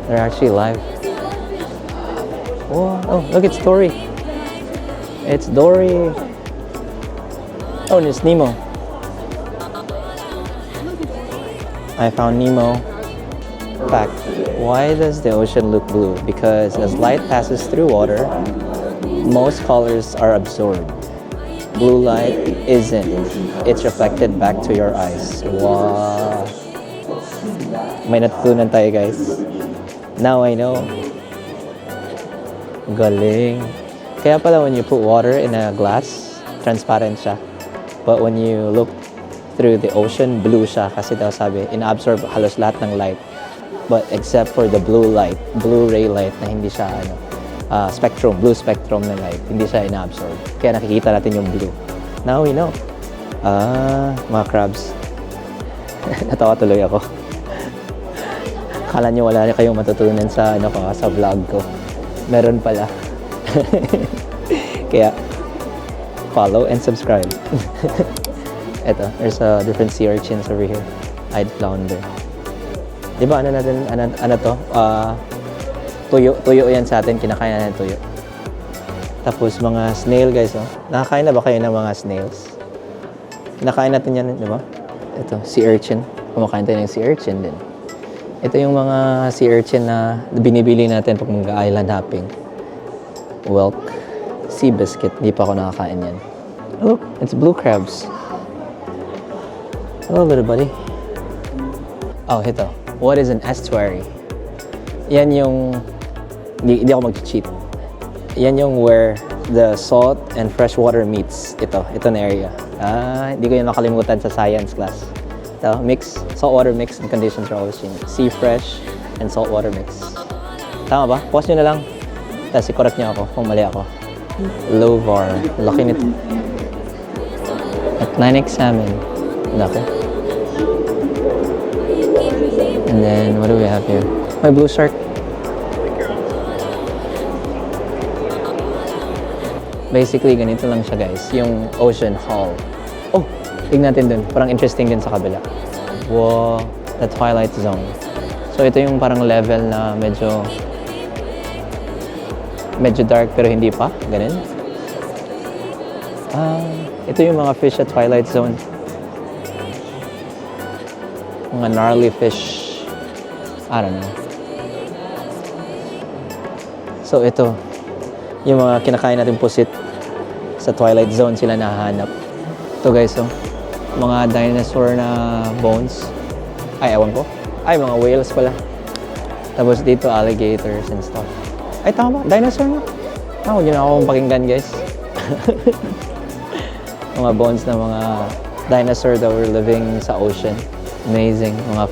They're actually live. Oh, look, it's Dory. It's Dory. Oh, and it's Nemo. I found Nemo. Fact, why does the ocean look blue? Because as light passes through water, most colors are absorbed. Blue light isn't. It's reflected back to your eyes. Wow. May natutunan tayo, guys. Now I know. Galing. Kaya pala when you put water in a glass, transparent siya. But when you look through the ocean, blue siya. Kasi daw sabi, ina-absorb halos lahat ng light. But except for the blue light, blue ray light na hindi siya spectrum, blue spectrum na light, hindi siya ina-absorb. Kaya nakikita natin yung blue. Now we know. Mga crabs. Natawa tuloy ako. Akala nyo wala kayong matutunan sa sa vlog ko. Meron pala. Kaya follow and subscribe. Eto, there's different sea urchins over here. Eyed flounder. Di ba ano to? Tuyo yan sa atin, kinakain natin tuyo. Tapos mga snail, guys, oh. Nakakain na ba kayo ng mga snails? Kinakain natin yan, di ba? Ito, sea urchin. Kumakain tayo ng sea urchin din. Ito yung mga sea urchin na binibili natin pag mag-island hopping. Whelk, sea biscuit. Hindi pa ako nakakain yan. Look, it's blue crabs. Hello, little buddy. Oh, ito. What is an estuary? Yan yung... Hindi ako mag-cheat. Yan yung where the salt and fresh water meets. Ito na area. Hindi ko yun nakalimutan sa science class. Ito, mix, saltwater mix and conditions are always changing. Sea fresh and saltwater mix. Tama ba? Pause nyo na lang. Tapos i-correct nyo ako kung mali ako. Lovar. Laki nito. Atlantic salmon. Laki. And then, what do we have here? My blue shark. Basically, ganito lang siya, guys. Yung ocean hall. Oh, tignan natin dun. Parang interesting din sa kabila. Wow, the twilight zone. So, ito yung parang level na medyo dark pero hindi pa. Ganun. Ito yung mga fish at twilight zone. Mga gnarly fish. I don't know. So ito, yung mga kinakain natin pusit sa Twilight Zone sila nahanap. Ito guys, oh, mga dinosaur na bones. Ay, ewan ko. Ay, mga whales pala. Tapos dito, alligators and stuff. Ay, tama ba? Dinosaur na. Huwag yun akong pakinggan, guys. Mga bones na mga dinosaur that were living sa ocean. Amazing. Mga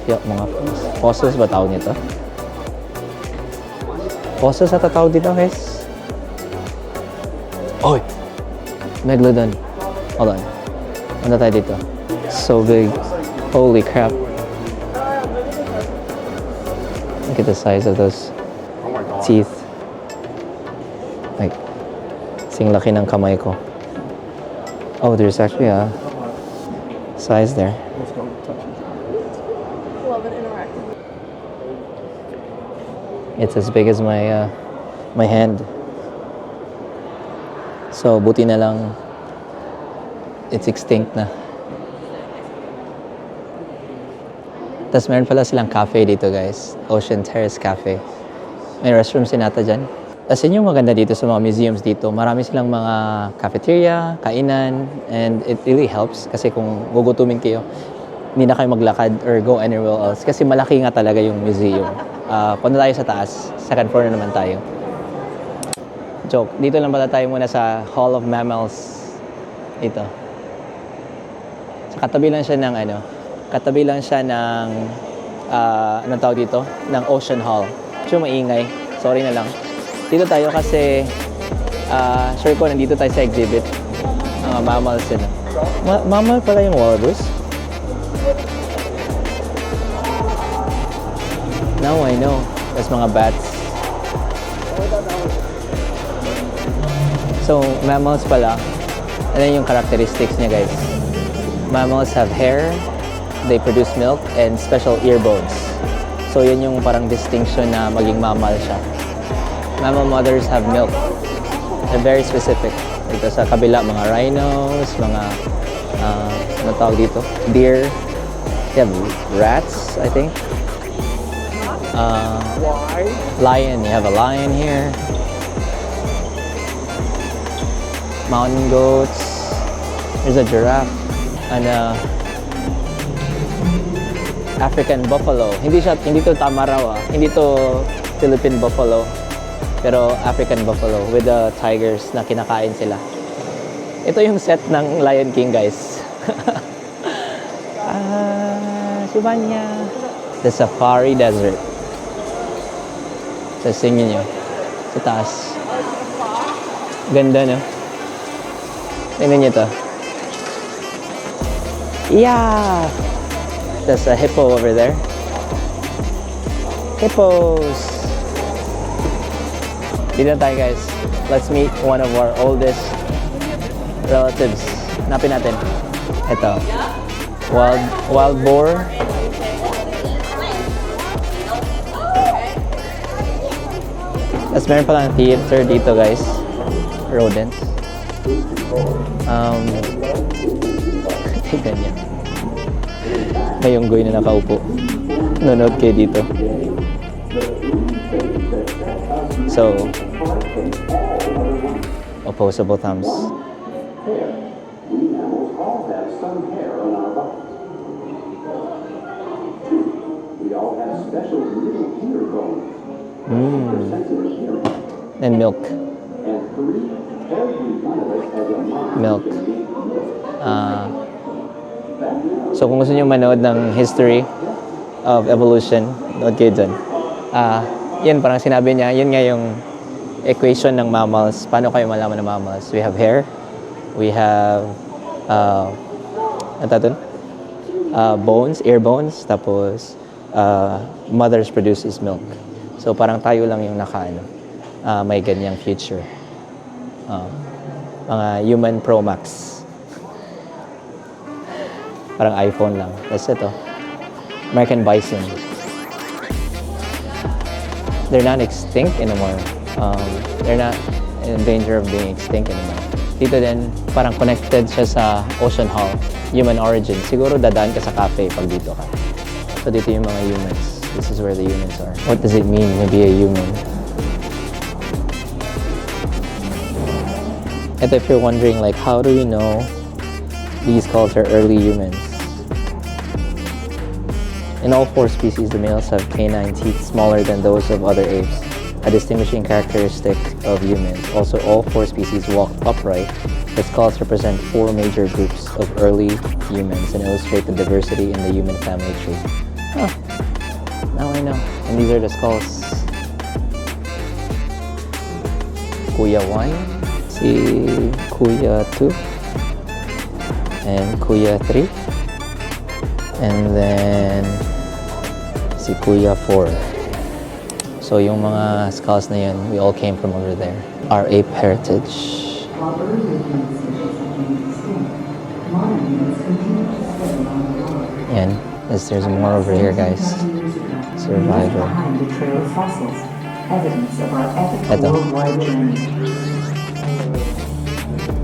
fossils ba tawag nito? Fossils na tatawag dito, guys. Oy! Megalodon. Hold on. Ano tayo dito? So big. Holy crap. Look at the size of those teeth. Like, sing laki ng kamay ko. Oh, there's actually a size there. It's as big as my hand. So, buti na lang it's extinct na. Tapos meron pala silang cafe dito, guys. Ocean Terrace Cafe. May restrooms din ata dyan. Tapos yun yung maganda dito sa mga museums dito. Marami silang mga cafeteria, kainan, and it really helps kasi kung gugutumin kayo, hindi na kayo maglakad or go anywhere else. Kasi malaki nga talaga yung museum. Punta tayo sa taas. Second floor na naman tayo. Joke. Dito lang pala tayo muna sa Hall of Mammals. Ito. So, katabi lang siya ng katabi lang siya ng anong tawag dito? Ng Ocean Hall. Medyo maingay. Sorry na lang. Dito tayo kasi sure ko nandito tayo sa exhibit. Mga mammals yun. Mammal pala yung walrus. Now I know. There's mga bats. So, mammals pala. Ano yung characteristics niya, guys? Mammals have hair, they produce milk and special ear bones. So yun yung parang distinction na maging mammal siya. Mammal mothers have milk. They're very specific. Ito sa kabila, mga rhinos, mga, ano tawag dito? Deer. They have rats, I think. Lion. You have a lion here. Mountain goats. There's a giraffe. And African buffalo. Hindi to Tamaraw. Hindi to Philippine buffalo. Pero African buffalo with the tigers na kinakain sila. Ito yung set ng Lion King, guys. Subanya. The Safari Desert. Sa singin nyo. Sa taas. Ganda, no? Tingnan nyo to. Yeah! There's a hippo over there. Hippos! Dito tayo, guys. Let's meet one of our oldest relatives. Hanapin natin. Ito. Wild boar. Tapos meron palang theater dito, guys. Rodents. Tignan niya. May unggoy na nakaupo. Nanonood kayo dito. So, opposable thumbs. And milk. Milk. So kung gusto niyo manood ng history of evolution, nood kayo dyan. Yan, parang sinabi niya, yun nga yung equation ng mammals. Paano kayo malaman ng mammals? We have hair, we have bones, ear bones, tapos mothers produces milk. So parang tayo lang yung may ganyang future. Mga human Pro Max. Parang iPhone lang. That's ito. American bison. They're not extinct anymore. They're not in danger of being extinct anymore. Dito din, parang connected siya sa Ocean Hall. Human origin. Siguro dadaan ka sa cafe pag dito ka. So dito yung mga humans. This is where the humans are. What does it mean to be a human? And if you're wondering, like, how do we know these skulls are early humans? In all four species, the males have canine teeth smaller than those of other apes, a distinguishing characteristic of humans. Also, all four species walk upright. The skulls represent four major groups of early humans and illustrate the diversity in the human family tree. Huh. Now I know. And these are the skulls. Kuya 1, si Kuya 2, and Kuya 3, and then si Kuya 4. So yung mga skulls na yun, we all came from over there. Our ape heritage. Yan. There's more over here, guys. Survivor. Ito.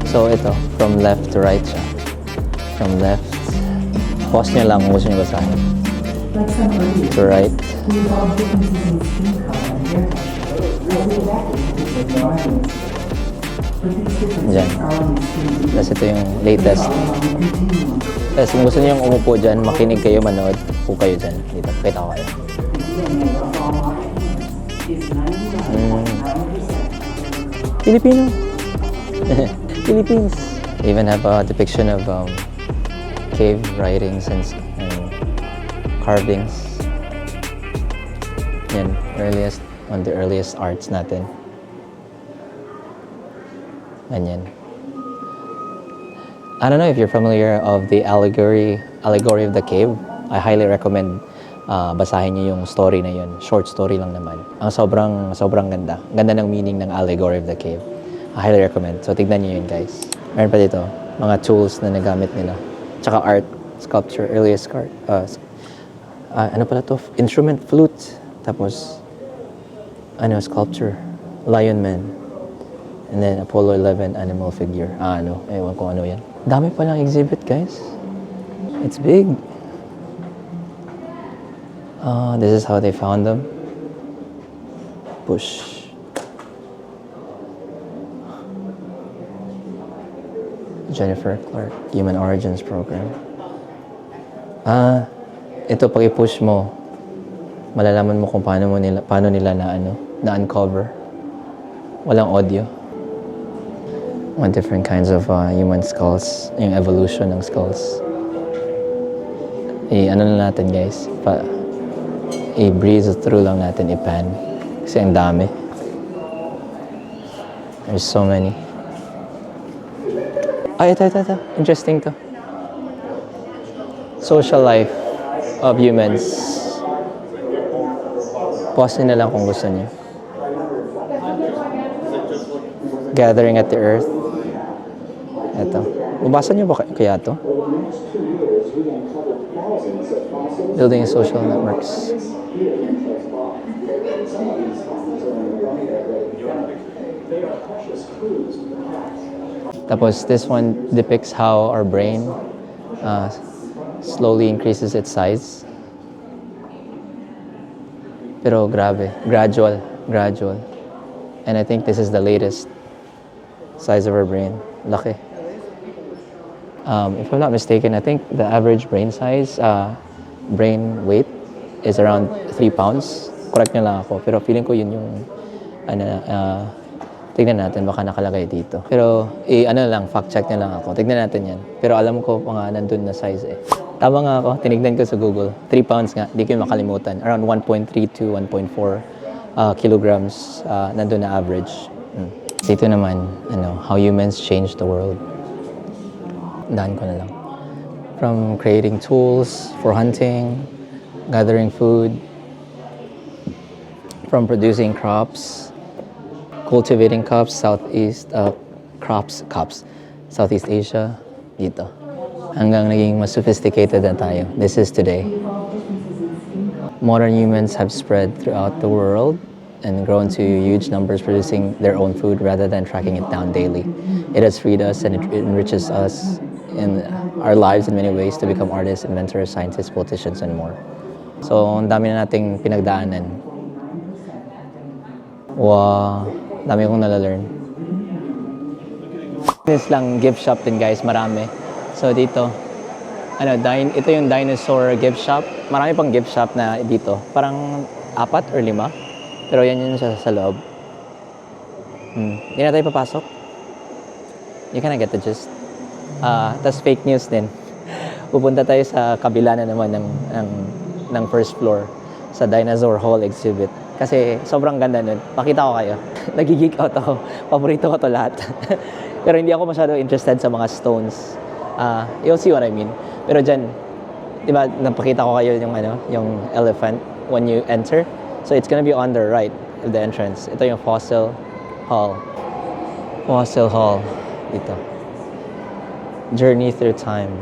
So ito, from left to right siya. From left. Pause nyo lang kung gusto nyo basahin. To right. Diyan. Tapos ito yung latest. Tapos kung gusto nyo umupo dyan, makinig kayo, manood po kayo dyan. Dito, kita ko kayo. Filipino. Philippines. They even have a depiction of cave writings and carvings. Yan, one of the earliest arts natin. Ganyan. I don't know if you're familiar of the allegory of the cave. I highly recommend basahin niyo yung story na yun. Short story lang naman. Ang sobrang ganda. Ganda ng meaning ng allegory of the cave. I highly recommend. So tignan niyo yun, guys. Meron pa dito, mga tools na nagamit nila. Tsaka art. Sculpture, earliest ano pala to? Instrument, flute. Tapos, sculpture. Lion Man. And then Apollo 11 animal figure. Ewan ko ano yan. Dami palang exhibit, guys. It's big. This is how they found them. Push. Jennifer Clark, Human Origins Program. Ito pag i-push mo, malalaman mo kung paano nila na-uncover. Walang audio. Different kinds of human skulls, yung evolution ng skulls. Ano na natin, guys, i-breeze through lang natin, i-pan. Kasi ang dami. There's so many. Ito. Interesting to. Social life of humans. Pause nyo na lang kung gusto nyo. Gathering at the earth. Ito. Mabasa nyo ba kaya to? Building social networks. Tapos this one depicts how our brain slowly increases its size. Pero grabe, gradual. And I think this is the latest size of our brain. Laki. If I'm not mistaken, I think the average brain size, brain weight is around 3 pounds. Correct nyo lang ako. Pero feeling ko yun yung, tignan natin, baka nakalagay dito. Pero, fact check nyo lang ako. Tignan natin yan. Pero alam ko mga nandun na size eh. Tama nga ako, tinignan ko sa Google. 3 pounds nga, di ko yung makalimutan. Around 1.3 to 1.4 kilograms nandun na average. Dito naman, how humans change the world. Daan ko na lang. From creating tools for hunting, gathering food, from producing crops, cultivating crops, Southeast Asia, dito. Hanggang naging mas sophisticated na tayo. This is today. Modern humans have spread throughout the world and grown to huge numbers, producing their own food rather than tracking it down daily. It has freed us and it enriches us in our lives in many ways to become artists, inventors, scientists, politicians, and more. So, ang dami na nating pinagdaanan. Wow, dami kong nalalearn. This lang gift shop din, guys, marami. So dito, ito yung dinosaur gift shop. Marami pang gift shop na dito. Parang 4 or 5. Pero yan yun sa loob. Hindi na tayo papasok. You kinda get the gist. Tas fake news din. Pupunta tayo sa kabila na naman ng first floor sa Dinosaur Hall exhibit. Kasi sobrang ganda nun. Pakita ko kayo. Nagigig out ako. Paborito ko to lahat. Pero hindi ako masyado interested sa mga stones. You'll see what I mean. Pero dyan, di ba, napakita ko kayo yung elephant when you enter. So it's gonna be on the right of the entrance. Ito yung Fossil Hall. Fossil Hall. Dito. Journey through time.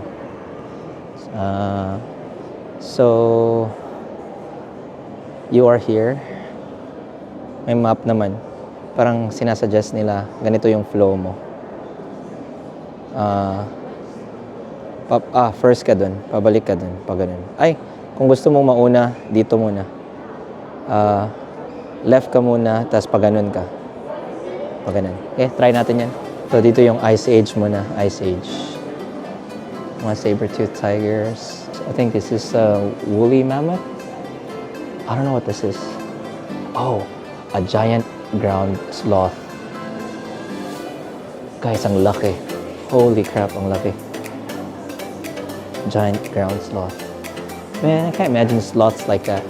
So, you are here. May map naman. Parang sinasuggest nila, ganito yung flow mo. First ka dun. Pabalik ka dun. Pag ganun. Ay, kung gusto mong mauna, dito muna. Left ka muna, tapos pag ganun ka. Pag ganun. Okay, try natin yan. So, dito yung Ice Age muna. Ice Age. Mga saber-toothed tigers. I think this is a woolly mammoth. I don't know what this is. Oh, a giant ground sloth. Guys, ang laki. Holy crap, ang laki. Giant ground sloth. Man, I can't imagine sloths like that.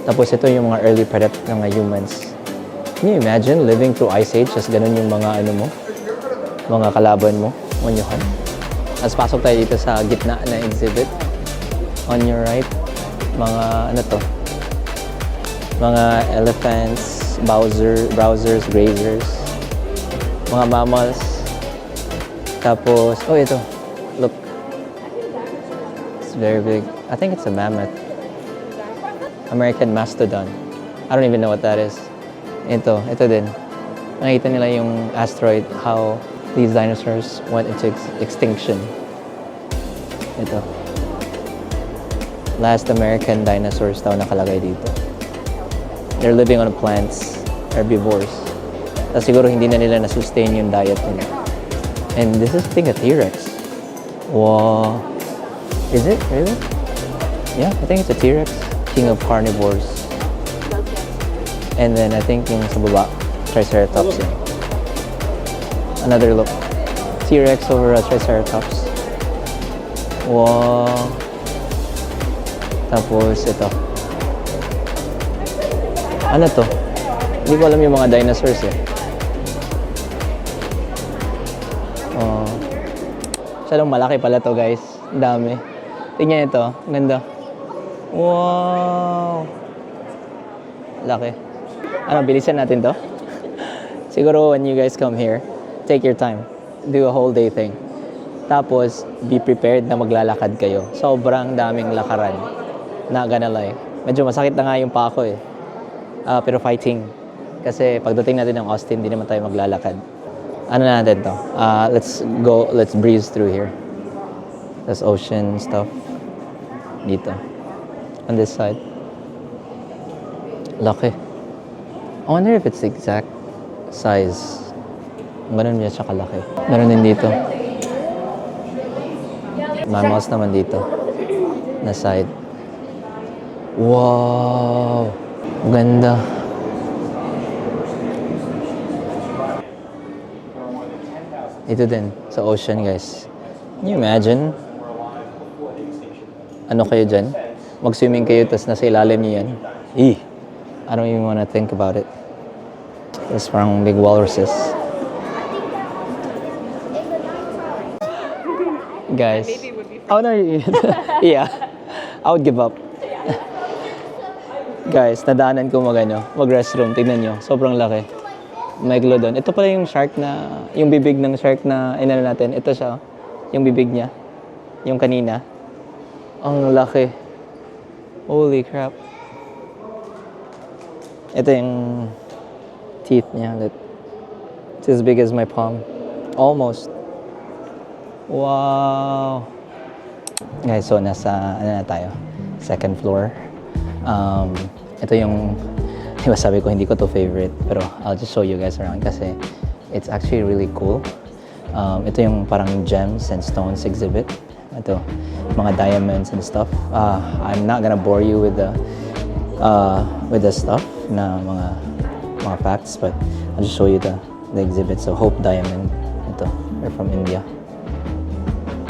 Tapos ito yung mga early predators ng mga humans. Can you imagine living through Ice Age? Just ganun yung mga mga kalaban mo when you hunt. As pasok tayo dito sa gitna na exhibit. On your right, mga mga elephants, browsers, grazers, mga mammals. Tapos, ito. Look. Very big. I think it's a mammoth. American mastodon. I don't even know what that is. Ito din. Nakita nila yung asteroid, how these dinosaurs went into extinction. Ito. Last American dinosaurs daw nakalagay dito. They're living on plants, herbivores. Tapos siguro hindi na nila na-sustain yung diet nila. And this is, I think, a T-Rex. Wow. Is it? Really? Yeah, I think it's a T-Rex. King of carnivores. And then I think yung sa baba, Triceratops yun. Another look. T-Rex over a Triceratops. Wow. Tapos ito. Ano to? Hindi ko alam yung mga dinosaurs eh. Oh. Masyadong malaki pala to, guys. Ang dami. Tingnan ito. Ang ganda. Wow! Laki. Ano, bilisan natin to? Siguro when you guys come here, take your time. Do a whole day thing. Tapos, be prepared na maglalakad kayo. Sobrang daming lakaran. Not gonna lie. Medyo masakit na nga yung pa ako eh. Pero fighting. Kasi pagdating natin ng Austin, di naman tayo maglalakad. Ano natin to? Let's breeze through here. There's ocean stuff. Dito. On this side. Laki. I wonder if it's the exact size. Ganun niya siya kalaki. Meron din dito. Mammals naman dito. Na side. Wow! Ganda. Ito din, sa ocean, guys. Can you imagine? Ano kayo dyan? Mag-swimming kayo, tapos nasa ilalim niyo yan. I don't even wanna think about it. There's parang big walruses. Guys. Oh no, yeah. I would give up. Guys, nadaanan ko mag-restroom. Tignan nyo, sobrang laki. Megalodon. Ito pala yung shark na, yung bibig ng shark na inano natin. Ito siya, yung bibig niya. Yung kanina. Ang laki. Holy crap. Ito yung teeth niya. It's as big as my palm. Almost. Wow. Guys, so nasa, ano na tayo? Second floor. Ito yung, diba sabi ko hindi ko to favorite, pero I'll just show you guys around kasi it's actually really cool. Ito yung parang gems and stones exhibit. Ito, mga diamonds and stuff. I'm not gonna bore you with the stuff na mga facts, but I'll just show you the exhibit. So Hope Diamond. Ito, they're from India.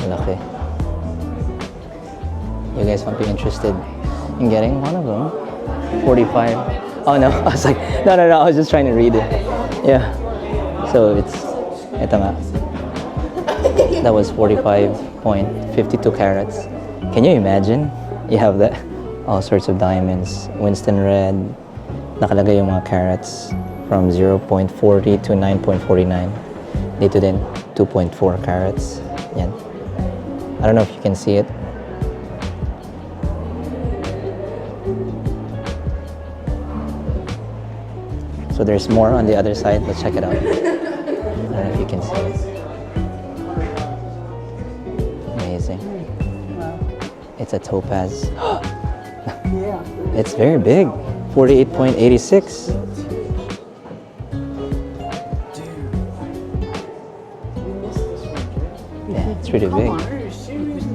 Malaki. You guys might be interested in getting one of them. 45. Oh no, I was like, no, I was just trying to read it. Yeah. So ito nga. That was 45.52 carats. Can you imagine? You have that. All sorts of diamonds. Winston red. Nakalagay yung mga carats from 0.40 to 9.49. Dito din, 2.4 carats. Yan. I don't know if you can see it. So there's more on the other side. Let's check it out. I don't know if you can see it. Amazing. It's a topaz. Yeah. It's very big. 48.86. Yeah, it's pretty big.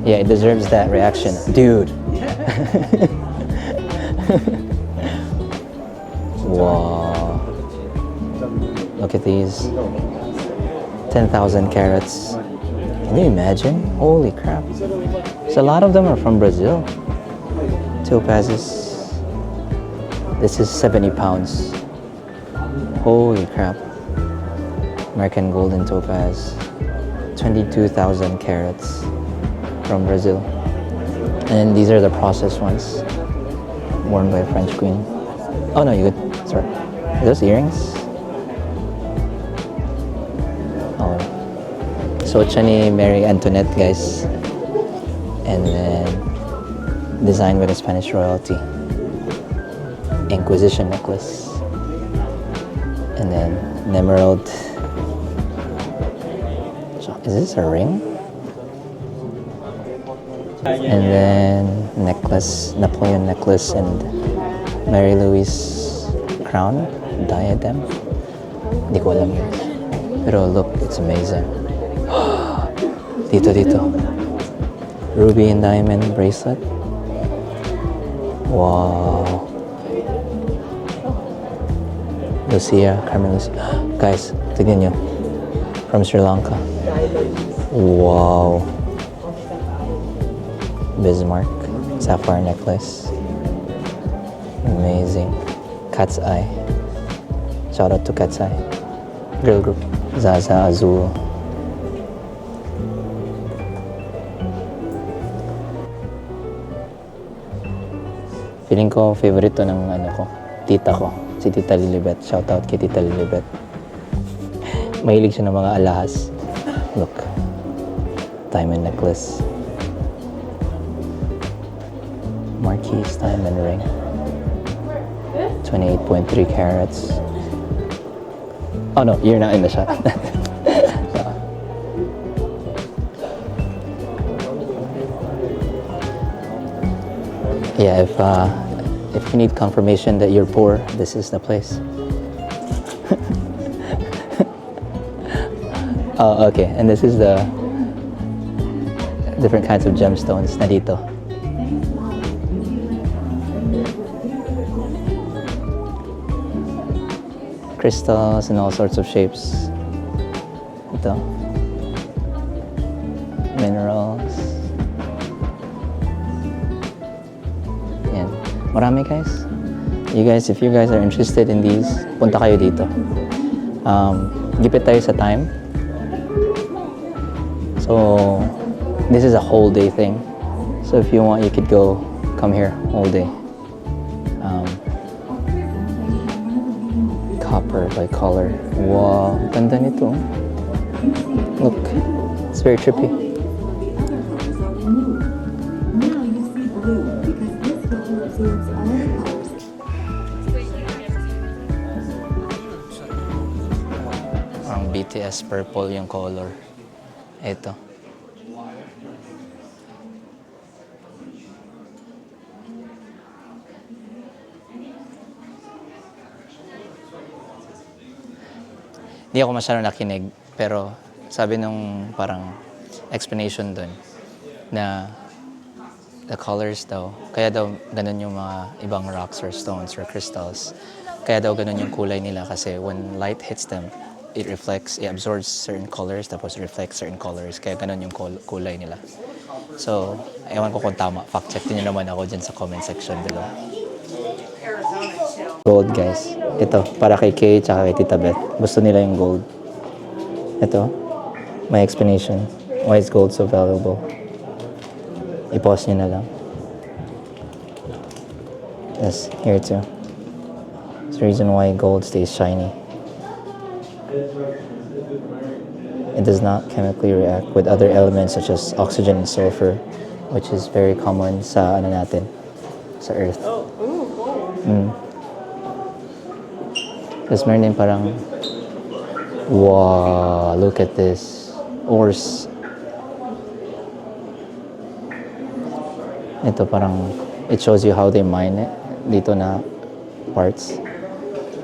Yeah, it deserves that reaction. Dude. Wow. Look at these. 10,000 carats. Can you imagine? Holy crap. So a lot of them are from Brazil. Topazes. This is 70 pounds. Holy crap. American golden topaz. 22,000 carats from Brazil. And these are the processed ones. Worn by a French queen. Oh no, you good. Sorry. Are those earrings? Oh. So, siya ni Mary Antoinette, guys. And then, designed by the Spanish royalty. Inquisition necklace. And then an emerald. So, is this a ring? And then necklace, Napoleon necklace, and Mary Louise crown, diadem. Hindi ko alam yun. Pero look, it's amazing. Dito. Ruby and diamond bracelet. Wow. Lucia, Carmen Lucia. Guys, tignan nyo. From Sri Lanka. Wow. Bismarck. Sapphire necklace. Amazing. Cat's Eye. Shout out to Cat's Eye. Girl group. Zaza Azul. Feeling ko favorite to ng tita ko. Si Tita Lilibet. Shout out kay Tita Lilibet. Mahilig siya ng mga alahas. Look. Diamond necklace. Marquise diamond ring. 28.3 carats. Oh no, you're not in the shot. Yeah, if you need confirmation that you're poor, this is the place. Oh, okay. And this is the different kinds of gemstones na dito. Crystals and all sorts of shapes. Ito. Minerals. Yan. Marami guys. If you guys are interested in these, punta kayo dito. Gipit tayo sa time. So, this is a whole day thing. So if you want, you could come here all day. Copper by color. Wow, ganda nito. Look, it's very trippy. Ang BTS purple yung color. Ito. Hindi ako masyadong nakinig, pero sabi nung parang explanation dun na the colors daw, kaya daw ganun yung mga ibang rocks or stones or crystals. Kaya daw ganun yung kulay nila kasi when light hits them, it absorbs certain colors tapos reflects certain colors. Kaya ganun yung kulay nila. So, ewan ko kung tama. Fact check nyo naman ako dyan sa comment section below. Gold guys. Ito, para kay Kay tsaka kay Tita Beth. Gusto nila yung gold. Ito, my explanation. Why is gold so valuable? I-pause nyo na lang. Yes, here too. It's the reason why gold stays shiny. It does not chemically react with other elements such as oxygen and sulfur, which is very common sa sa Earth. Tapos meron din parang, wow, look at this. Ores. Ito parang, it shows you how they mine it. Dito na parts.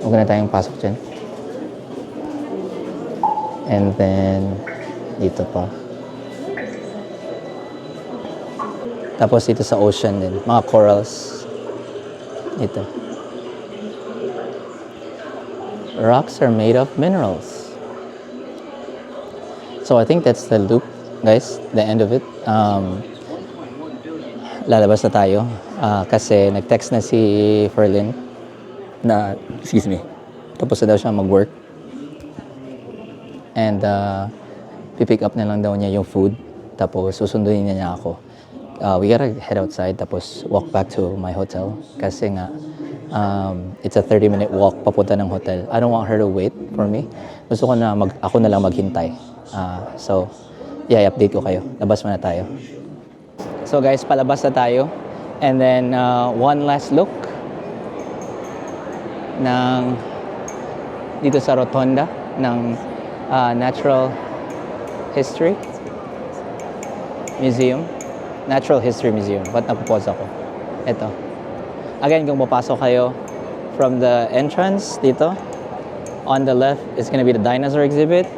Huwag na tayong pasok dyan. And then, dito pa. Tapos dito sa ocean din, mga corals. Dito. Rocks are made of minerals. So I think that's the loop, guys, the end of it. Lalabas na tayo. Kasi nag-text na si Ferlin na, tapos na daw siya mag-work. And pipick up na lang daw niya yung food. Tapos susunduin niya ako. We gotta head outside tapos walk back to my hotel. Kasi nga, it's a 30-minute walk papunta ng hotel. I don't want her to wait for me. Gusto ko na ako na lang maghintay. So, yeah, i-update ko kayo. Labas muna tayo. So guys, palabas na tayo. And then, one last look ng dito sa rotonda ng Natural History Museum. Natural History Museum. Ba't napupause ako? Ito. Again, kung papasok kayo from the entrance dito, on the left is gonna be the dinosaur exhibit.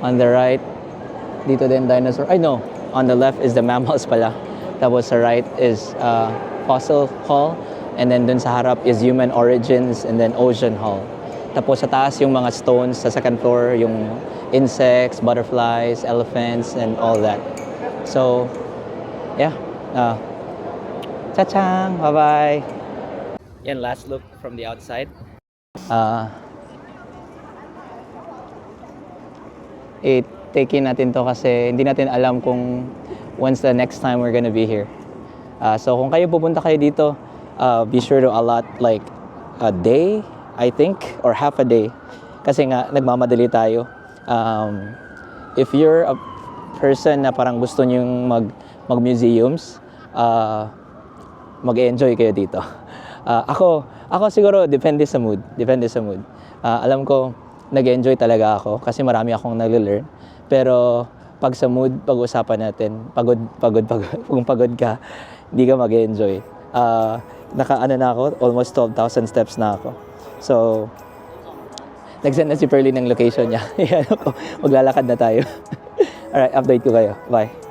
On the right, dito din dinosaur. Ay, no. On the left is the mammals pala. Tapos sa right is Fossil Hall. And then dun sa harap is Human Origins and then Ocean Hall. Tapos sa taas yung mga stones. Sa second floor, yung insects, butterflies, elephants, and all that. So, yeah. Cha-chang! Bye-bye! Yan, last look from the outside. Take-in natin to kasi hindi natin alam kung when's the next time we're gonna be here. So kung kayo pupunta kayo dito, be sure to allot like a day, I think, or half a day. Kasi nga, nagmamadali tayo. If you're a person na parang gusto nyong mag-museums, mag-enjoy kayo dito. Ako siguro, depende sa mood. Alam ko, nag-enjoy talaga ako kasi marami akong nag-learn. Pero pag sa mood, pag-usapan natin, kung pagod ka, hindi ka mag-enjoy. Naka-ano na ako, almost 12,000 steps na ako. So, nag-send na si Pearly ng location niya. Maglalakad na tayo. Alright, update ko kayo. Bye.